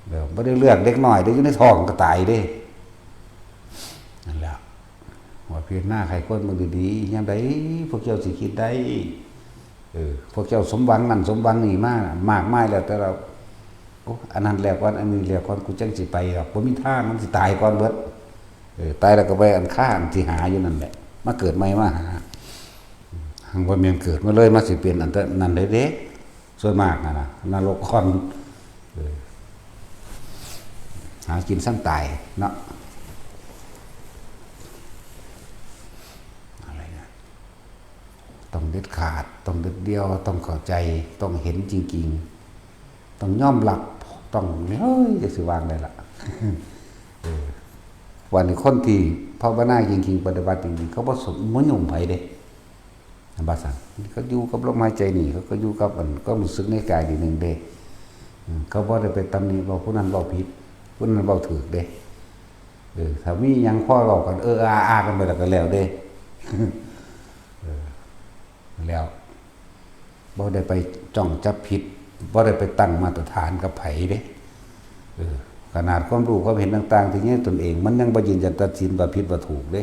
เดี๋ยวบ่ได้เลือกเด็กน้อยเด้ อยู่ในท้องก็ตายเด้ นั่นแหละ ว่าพิจารณาไข้ควรเบิ่งดีๆ ยามใดพวกเจ้าสิคิดได้ เออ พวกเจ้าสมหวังนั่นสมหวังนี่มามากมายแล้ว แต่เรา โอ้ อันนั้นแล้วก่อน อันนี้แล้วก่อน กูจั่งสิไปดอก บ่มีทาง มันสิตายก่อนเบิด เออ ตายแล้วก็ไปอันค่าอันที่หาอยู่นั่นแหละ มาเกิดใหม่มาหา หังบ่แม่นเกิดมาเลย มาสิเป็นอันนั้นได้เด้ ส่วนมากนะนะ นรกก่อน เออ หากินซ้ำตายเนาะ อะไรนะ ต้องเด็ดขาด ต้องเด็ดเดี่ยว ต้องเข้าใจ ต้องเห็นจริงๆ ต้องยอมรับ ต้อง เฮ้ย จะสิวางได้ละ เออ วันนี้คนที่ภาวนาจริงๆ ปฏิบัติจริงๆ เขาบ่สน บ่ยุ่งไผเด้ อันบาสัน เขาอยู่กับลมหายใจนี่ เขาก็อยู่กับอัน ก็รู้สึกในกายดีหนึ่งเด้ อืม เขาบ่ได้ไปตำหนิว่าผู้นั้นเว้าผิด ผู้นั้นเว้าถูกเด้ เออ ถ้ามีหยังพอเว้ากัน เออ อา อา กันไปแล้วก็แล้วเด้ เออ แล้ว บ่ได้ไปจ้องจับผิด บ่ได้ไปตั้งมาตรฐานกับไผเด้ เออ ขนาดความรู้ความเห็นต่างๆ ที่อยู่ในตนเอง มันยังบ่ยืนยันตัดสินว่าผิดว่าถูกเด้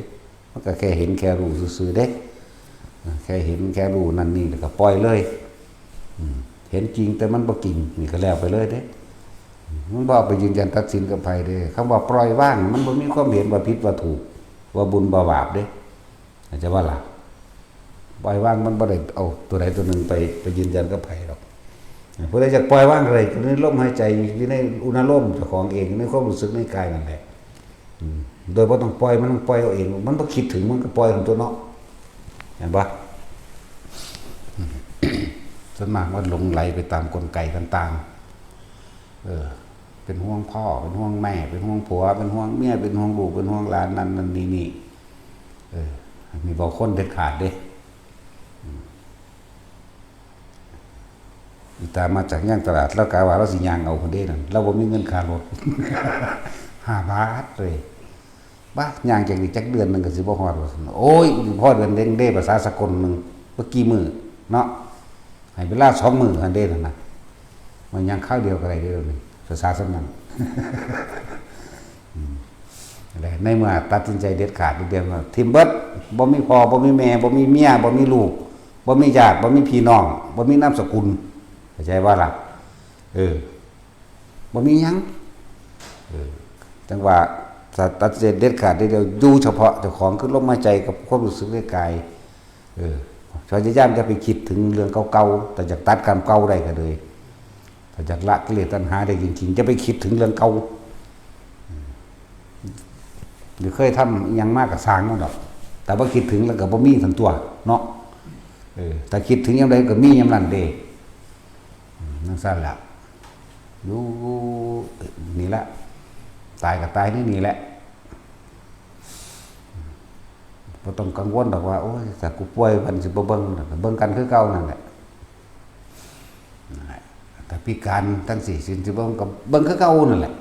มันก็แค่เห็นแค่รู้ซื่อๆ เด้ เออ แค่เห็นแค่รู้นั่นนี่แล้วก็ปล่อยเลย อืม เห็นจริงแต่มันบ่จริง นี่ก็แล้วไปเลยเด้ มันบ่เอาไปยืนยันตัดสินกับไผเด้ คำว่าปล่อยวาง มันบ่มีความเห็นว่าผิดว่าถูก ว่าบุญว่าบาปเด้ เข้าใจบ่ล่ะ ปล่อยวางมันบ่ได้เอาตัวใดตัวหนึ่งไป ไปยืนยันกับไผดอก ผู้ใดอยากปล่อยวางก็ได้ อยู่ในลมหายใจ อยู่ในอุณาโลมเจ้าของเอง อยู่ในความรู้สึกในกายนั่นแหละ อืม โดยบ่ต้องปล่อย มันต้องปล่อยเอาเอง มันบ่คิดถึง มันก็ปล่อยของตัวเนาะ เห็นบ่ ส่วนมากมันหลงไหลไปตามกลไกต่างๆ เออ เป็นห่วงพ่อ เป็นห่วงแม่ เป็นห่วงผัว เป็นห่วงเมีย เป็นห่วงลูก เป็นห่วงหลาน นั่นนั่นนี่นี่ เออ มีบางคนเด็ดขาดเด้ อืม อีตามาจากย่างตลาด ลาวกะว่าลาวสิย่างเอาพุ้นเด้นั่น ลาวบ่มีเงินค่ารถ ห้าบาทเลย บ้า ย่างจักนี่จักเดือนหนึ่งก็สิบ่ฮอดว่าซั่น โอ้ย พอเดือนเด้งเด้ ภาษาสากลหนึ่ง บ่กี่มื้อเนาะ ให้เวลาสองมื้อหั่นเด้นั่นน่ะ มันย่างคราวเดียวก็ได้เด้อนี่ ภาษาส่ำนั้น อืม และในเมื่อตัดสินใจเด็ดขาดเด็ดเดี่ยวว่า ถิ่มเบิด บ่มีพ่อ บ่มีแม่ บ่มีเมีย บ่มีลูก บ่มีญาติ บ่มีพี่น้อง บ่มีนามสกุล เข้าใจบ่ล่ะ เออ บ่มีหยัง เออ จั่งว่าตัดสินใจเด็ดขาดเด็ดเดี่ยว อยู่เฉพาะเจ้าของ คือลมหายใจกับความรู้สึกในกาย เออ พยายามอย่าไปคิดถึงเรื่องเก่าๆ แต่อยากตัดกรรมเก่าได้ก็เลย ถ้าอยากละกิเลสตัณหาได้จริงๆ อย่าไปคิดถึงเรื่องเก่า อืม หรือเคยทำอิหยังมาก็ซ่างมันดอก แต่ว่าคิดถึงแล้วก็บ่มีซั่นตั๊วเนาะ เออ ถ้าคิดถึงยามใดก็มียามนั้นเด้ อืม จั่งซั่นล่ะ อยู่นี่แหละ ตายก็ตายในนี่แหละ บ่ต้องกังวลดอกว่า โอ้ย ถ้ากูป่วยเพิ่นสิบ่เบิ่งดอก เบิ่งกันคือเก่านั่นแหละ นั่นแหละ ถ้าพิการจั่งซี้ สิ สิเบิ่งก็เบิ่งคือเก่านั่นแหละ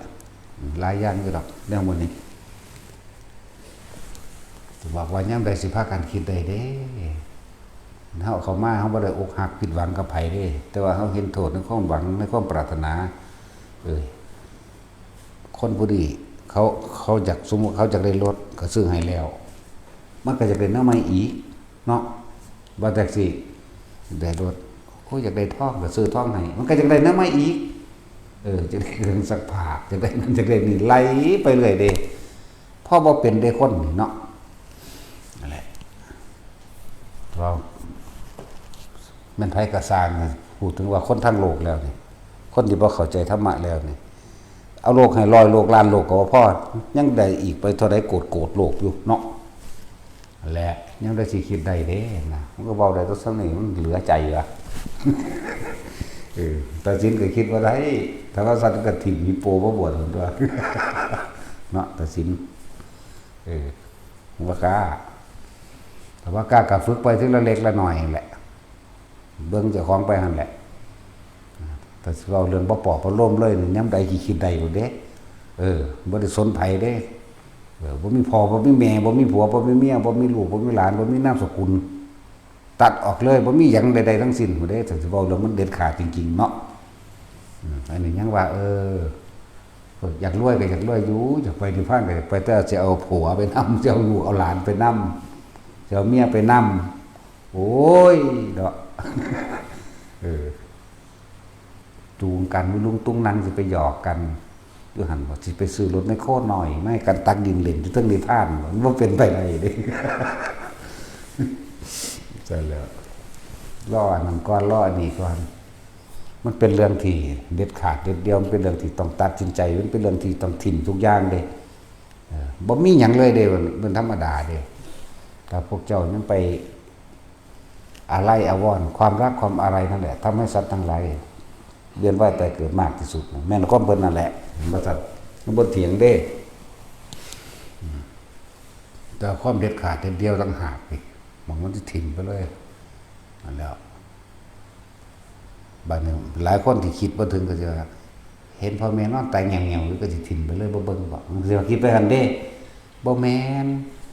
หลายอย่างอยู่ดอก แนวหมู่นี้ บอกว่ายามใดสิพากันคิดได้เด้ เฮาเข้ามา เฮาบ่ได้อกหักผิดหวังกับไผเด้ แต่ว่าเฮาเห็นโทษในความหวัง ในความปรารถนา เออ คนผู้นี้เขา เขาอยาก สมมุติเขาอยากได้รถ ก็ซื้อให้แล้ว มันก็อยากได้แนวใหม่อีกเนาะ ว่าจั่งซี้ ได้รถ โอ้ย อยากได้ทอง ก็ซื้อทองให้ มันก็อยากได้แนวใหม่อีก เออ อยากได้เครื่องซักผ้า อยากได้นั่น อยากได้นี่ ไล่ไปเรื่อยเด้ พอบ่เป็นเด้คนนี่เนาะ นั่นแหละ เรา แม่นไผก็ซ่างนะ พูดถึงว่าคนทั้งโลกแล้วนี่ คนที่บ่เข้าใจธรรมะแล้วนี่ เอาโลกให้ร้อยโลกล้านโลกก็บ่พอ ยังได้อีกไปเท่าใดโกดโกดโลกอยู่เนาะ และยังได้สิคิดได้เด้นะ มันก็เว้าได้ตัวส่ำนี้ มันเหลือใจวะ เออ ตัดสินก็คิดบ่ได้ ถ้าว่าสัตว์ก็ถิ่มฮิปโปมาบวชหั่นตั๊ว เนาะ ตัดสิน เออ บ่กล้า แต่ว่ากล้าก็ฝึกไปทีละเล็กละน้อยนั่นแหละ เบิ่งเจ้าของไปหั่นแหละ แต่สิเว้าเรื่องบ่ปลอบประโลมเลยนี่ ยามใดสิคิดได้พุ้นเด้ เออ บ่ได้สนไผเด้ เออ บ่มีพ่อ บ่มีแม่ บ่มีผัว บ่มีเมีย บ่มีลูก บ่มีหลาน บ่มีนามสกุล ตัดออกเลย บ่มีหยังใดๆทั้งสิ้นพุ้นเด้ ถ้าสิเว้าเรื่องมันเด็ดขาดจริงๆเนาะ อืม อันนี้ยังว่า เออ อยากรวยก็อยากรวยอยู่ อยากไปนิพพานก็อยากไป แต่สิเอาผัวไปนำ สิเอาลูกเอาหลานไปนำ สิเอาเมียไปนำ โอ้ย เนาะ เออ จูงกันลุงตุ้งนั่งสิไปหยอกกัน อยู่หั่นว่าสิไปซื้อรถไมคโครน้อย ไม่กันตักดินเล่นอยู่เทิงนิทาน มันบ่เป็นไปได้เด้ ใช่แล้ว รออันนั้นก่อน รออันนี้ก่อน มันเป็นเรื่องที่เด็ดขาดเด็ดเดี่ยว มันเป็นเรื่องที่ต้องตัดสินใจ มันเป็นเรื่องที่ต้องถิ่มทุกอย่างเด้ เออ บ่มีหยังเลยเด้ มันธรรมดาเด้ ถ้าพวกเจ้ายังไปอาลัยอาวรณ์ ความรักความอาลัยนั่นแหละทำให้สัตว์ทั้งหลายเวียนว่ายตายเกิดมากที่สุด แม่นความเพิ่นนั่นแหละ บ่ซั้น มันบ่เถียงเด้ อืม แต่ความเด็ดขาดเด็ดเดี่ยวต่างหากนี่ หม่องมันสิถิ่มไปเลย นั่นแหล้ว บาดนี้หลายคนที่คิดบ่ถึงก็สิว่า เห็นพ่อแม่นอนตายแหงวๆอยู่ก็สิถิ่มไปเลย บ่เบิ่งบ่ มันสิว่าคิดไปหั่นเด้ บ่แม่น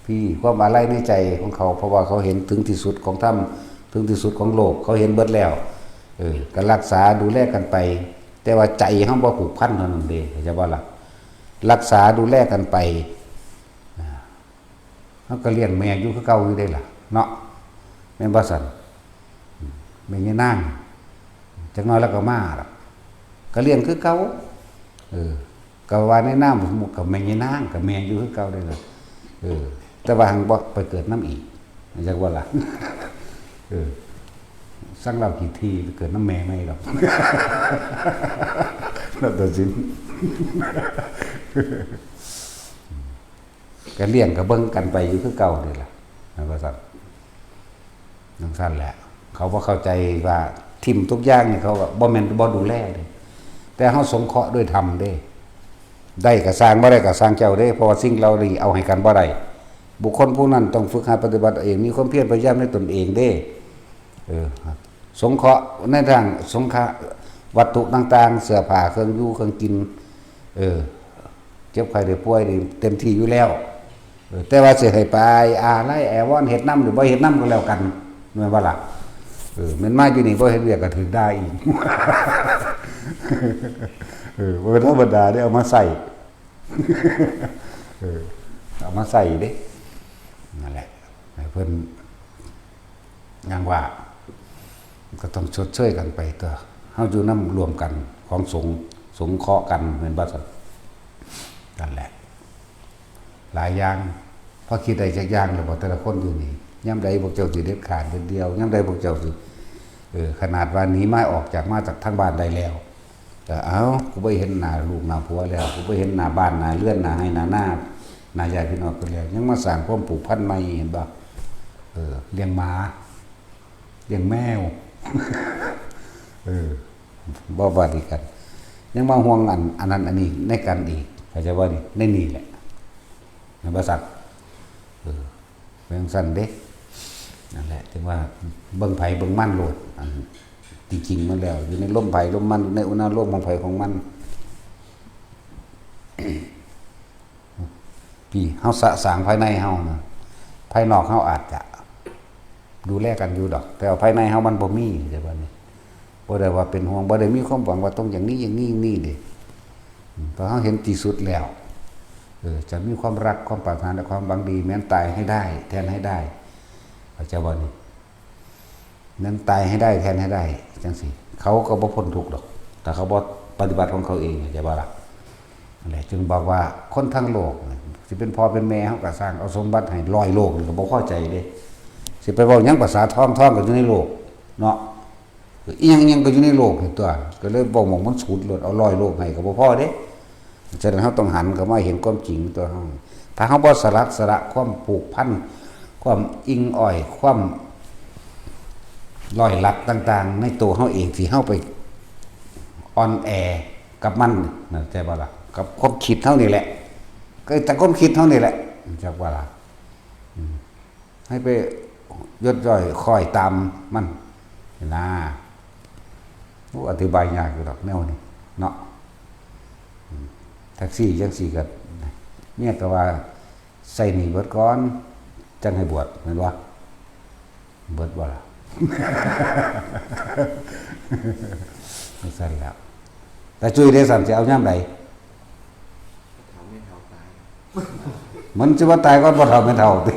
พี่ ความอาลัยในใจของเขา เพราะว่าเขาเห็นถึงที่สุดของธรรม ถึงที่สุดของโลก เขาเห็นเบิดแล้ว เออ ก็รักษาดูแลกันไป แต่ว่าใจเฮาบ่ผูกพันเท่านั้นเด้ เข้าใจบ่ล่ะ รักษาดูแลกันไป อ่า เฮาก็เลี้ยงแม่อยู่คือเก่าอยู่เด้ล่ะ เนาะ แม่นบ่ซั่น แม่ยายนาง จักหน่อยแล้วก็มาดอก ก็เลี้ยงคือเก่า เออ ก็ว่าในนามสมมุติก็แม่ยายนาง ก็แม่อยู่คือเก่าเด้ล่ะ เออ แต่ว่าหั้นบ่ไปเกิดนำอีก จักว่าล่ะ เออ สั่งลาวขี้ถี่ไปเกิดนำแม่ใหม่ดอก แล้วตัดสิน ก็เลี้ยงก็เบิ่งกันไปอยู่คือเก่านี่ล่ะ แม่นบ่ซั่น จั่งซั่นแหละ เขาบ่เข้าใจว่าถิ่มทุกอย่างนี่ เขาก็บ่แม่นบ่ดูแลเด้ แต่เฮาสงเคราะห์ด้วยธรรมเด้ ได้ก็ซ่าง บ่ได้ก็ซ่างเจ้าเด้ เพราะว่าสิ่งเหล่านี้เอาให้กันบ่ได้ บุคคลผู้นั้นต้องฝึกหัดปฏิบัติเอง มีความเพียรพยายามในตนเองเด้ เออ สงเคราะห์ในทางสงเคราะห์วัตถุต่างๆ เสื้อผ้า เครื่องอยู่ เครื่องกิน เออ เจ็บไข้ได้ป่วยนี่เต็มที่อยู่แล้ว เออ แต่ว่าสิให้ไปอาลัยอาวรณ์เฮ็ดนำหรือบ่เฮ็ดนำก็แล้วกัน แม่นบ่ล่ะ เออ แม่นมาอยู่นี่บ่เฮ็ดเวียกก็ถืกด่าอีก เออ บ่ธรรมดาเด้ เอามาใส่ เออ เอามาใส่เด้ นั่นแหละ ให้เพิ่น อย่างว่า ก็ต้องชดเชยกันไปตั๊ว เฮาอยู่นำร่วมกัน ของสงฆ์ สงเคราะห์กัน แม่นบ่ซั่น นั่นแหละ หลายอย่าง พอคิดได้จักอย่างแล้วบ่ แต่ละคนอยู่นี่ ยามใดพวกเจ้าสิเด็ดขาดเด็ดเดี่ยว ยามใดพวกเจ้าสิ เออ ขนาดว่าหนีมาออกจาก มาจากทางบ้านได้แล้ว ก็ เอ้า กูบ่เห็นหน้าลูกหน้าผัวแล้ว กูบ่เห็นหน้าบ้านหน้าเรือน หน้าไร่หน้านา หน้าญาติพี่น้องกันแล้ว ยังมาสร้างความผูกพันใหม่ เห็นบ่ เออ เลี้ยงหมา เลี้ยงแมว เออ บ่ว่าดีกัน ยังมาห่วงอัน อันนั้นอันนี้ในกันอีก เข้าใจบ่นี่ ในนี่แหละ แม่นบ่ซั่น เออ เป็นจั่งซั่นเด้ นั่นแหละ ถึงว่าเบิ่งไผเบิ่งมันโลด อัน จริงๆมันแล้ว อยู่ในลมไผลมมัน อยู่ในอุณาโลมของไผของมัน พี่ เฮาสะสางภายในเฮานะ ภายนอกเฮาอาจจะดูแลกันอยู่ดอก แต่ว่าภายในเฮามันบ่มี เข้าใจบ่นี่ บ่ได้ว่าเป็นห่วง บ่ได้มีความหวังว่าต้องอย่างนี้ อย่างนี้ อย่างนี้เด้ อืม พอเฮาเห็นที่สุดแล้ว เออ จะมีความรัก ความปรารถนา และความหวังดี แม้นตายให้ได้ แทนให้ได้ เข้าใจบ่นี่ แม้นตายให้ได้ แทนให้ได้ จั่งซี้ เขาก็บ่พ้นทุกข์ดอก ถ้าเขาบ่ปฏิบัติของเขาเอง เข้าใจบ่ล่ะ นั่นแหละ จึงบอกว่าคนทั้งโลกน่ะ สิเป็นพ่อเป็นแม่เฮาก็ซ่าง เอาสมบัติให้ร้อยโลกนี่ก็บ่พอใจเด้ สิไปเว้าหยังภาษาทอง ทองก็อยู่ในโลก เนาะ อีหยัง อีหยังก็อยู่ในโลกนี่ตั๊ว ก็เลยเว้าหม่องมันสุดโลด เอาร้อยโลกให้ก็บ่พอเด้ ฉะนั้นเฮาต้องหันเข้ามาเห็นความจริงตั๊วเฮา ถ้าเฮาบ่สลัดสละความผูกพัน ความอิงอ้อย ความร้อยลัดต่างๆ ในตัวเฮาเองที่เฮาไปอ่อนแอกับมันนะ เข้าใจบ่ล่ะ กับความคิดเฮานี่แหละ ก็แต่ความคิดเฮานี่แหละ จักว่าล่ะ อืม ให้ไปยศย่อยคอยตามมันนะ โอ้ อธิบายยากอยู่ดอกแนวนี้เนาะ อืม แท็กซี่จั่งซี้ก็ เมียก็ว่า ใช้หนี้เบิดก่อน จั่งให้บวช แม่นบ่ เบิดบ่ล่ะ จั่งซั่นแหล้ว ตาจุ้ยเด้ ซั่นสิเอายามใด เฒ่าแม่เฒ่าตาย มันสิว่าตายก่อนพ่อเฒ่าแม่เฒ่าติ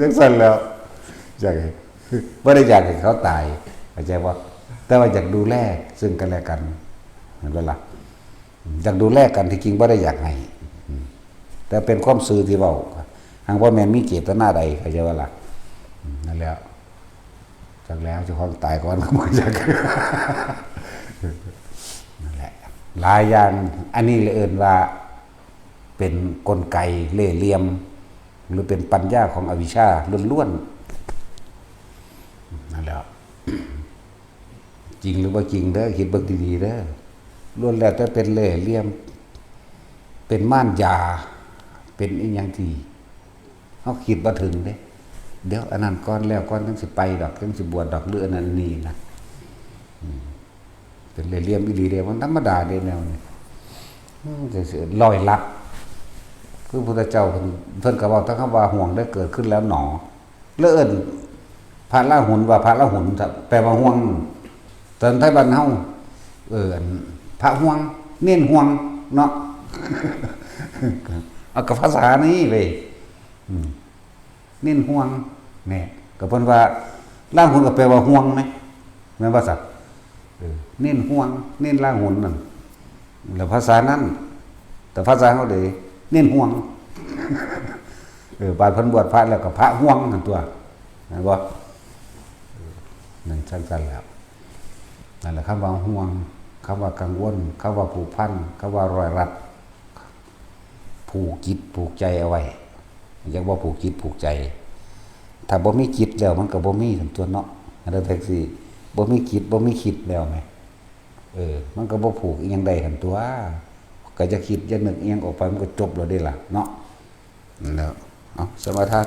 จั่งซั่นแหล้ว อยากให้ บ่ได้อยากให้เขาตาย เข้าใจบ่ แต่ว่าอยากดูแลซึ่งกันและกัน เห็นบ่ล่ะ อยากดูแลกัน ที่จริงบ่ได้อยากให้ อืม แต่เป็นความซื่อที่เว้า หากบ่แม่นมีเจตนาใด เข้าใจบ่ล่ะ อืม นั่นแหละ จักแล้วเจ้าของตายก่อน ก็บ่จัก นั่นแหละ หลายอย่าง อันนี้เลยเอิ้นว่า เป็นกลไกเล่ห์เหลี่ยม หรือเป็นปัญญาของอวิชชาล้วนๆ นั่นแหละ จริงหรือบ่จริงเด้อ คิดเบิ่งดีๆเด้อ ล้วนแล้วแต่เป็นเล่ห์เหลี่ยม เป็นมารยา เป็นอีหยังที่เฮาคิดบ่ถึงเด้ เดี๋ยวอันนั้นก่อน แล้วก่อน จั่งสิไปดอก จั่งสิบวชดอก หรืออันนั้นนี่นะ อืม เป็นเล่ห์เหลี่ยมอีหลีเด้ มันธรรมดาเด้แนวนี้ อืม จั่งซี้ ร้อยลัด คือพุทธเจ้าเพิ่น เพิ่นก็เว้าแต่คำว่า "ห่วงได้เกิดขึ้นแล้วหนอ" แล้วเอิ้นพระราหุลว่าพระราหุล แปลว่าห่วง ตอนไทยบ้านเฮา เออ อัน พระห่วง เณรห่วง เนาะ เอากับภาษานี้เว้ย อืม เณรห่วง เนี่ย ก็เพิ่นว่า ราหุลก็แปลว่าห่วงไหม แม่นบ่ซะ เออ เณรห่วง เณรราหุลนั่น แล้วภาษานั้น แต่ภาษาเฮาเด้ เณรห่วง เออ บาดเพิ่นบวชพระแล้วก็พระห่วงนั่นตัว แม่นบ่ เออ นั่นจั่งซั่นแหล้ว นั่นแหละ คำว่าห่วง คำว่ากังวล คำว่าผูกพัน คำว่าร้อยรัด ผูกจิตผูกใจเอาไว้ อยากว่าผูกจิตผูกใจ ถ้าบ่มีจิตแล้วมันก็บ่มีซั่นตัวเนาะ อันนั้นแท็กซี่ บ่มีจิตบ่มีคิดแล้วแหม เออ มันก็บ่ผูกอีหยังได้หั่นตัว ก็จะคิดจะนึกอีหยังออกไปมันก็จบแล้วเด้ล่ะเนาะ นั่นแหละ เอา สมาทาน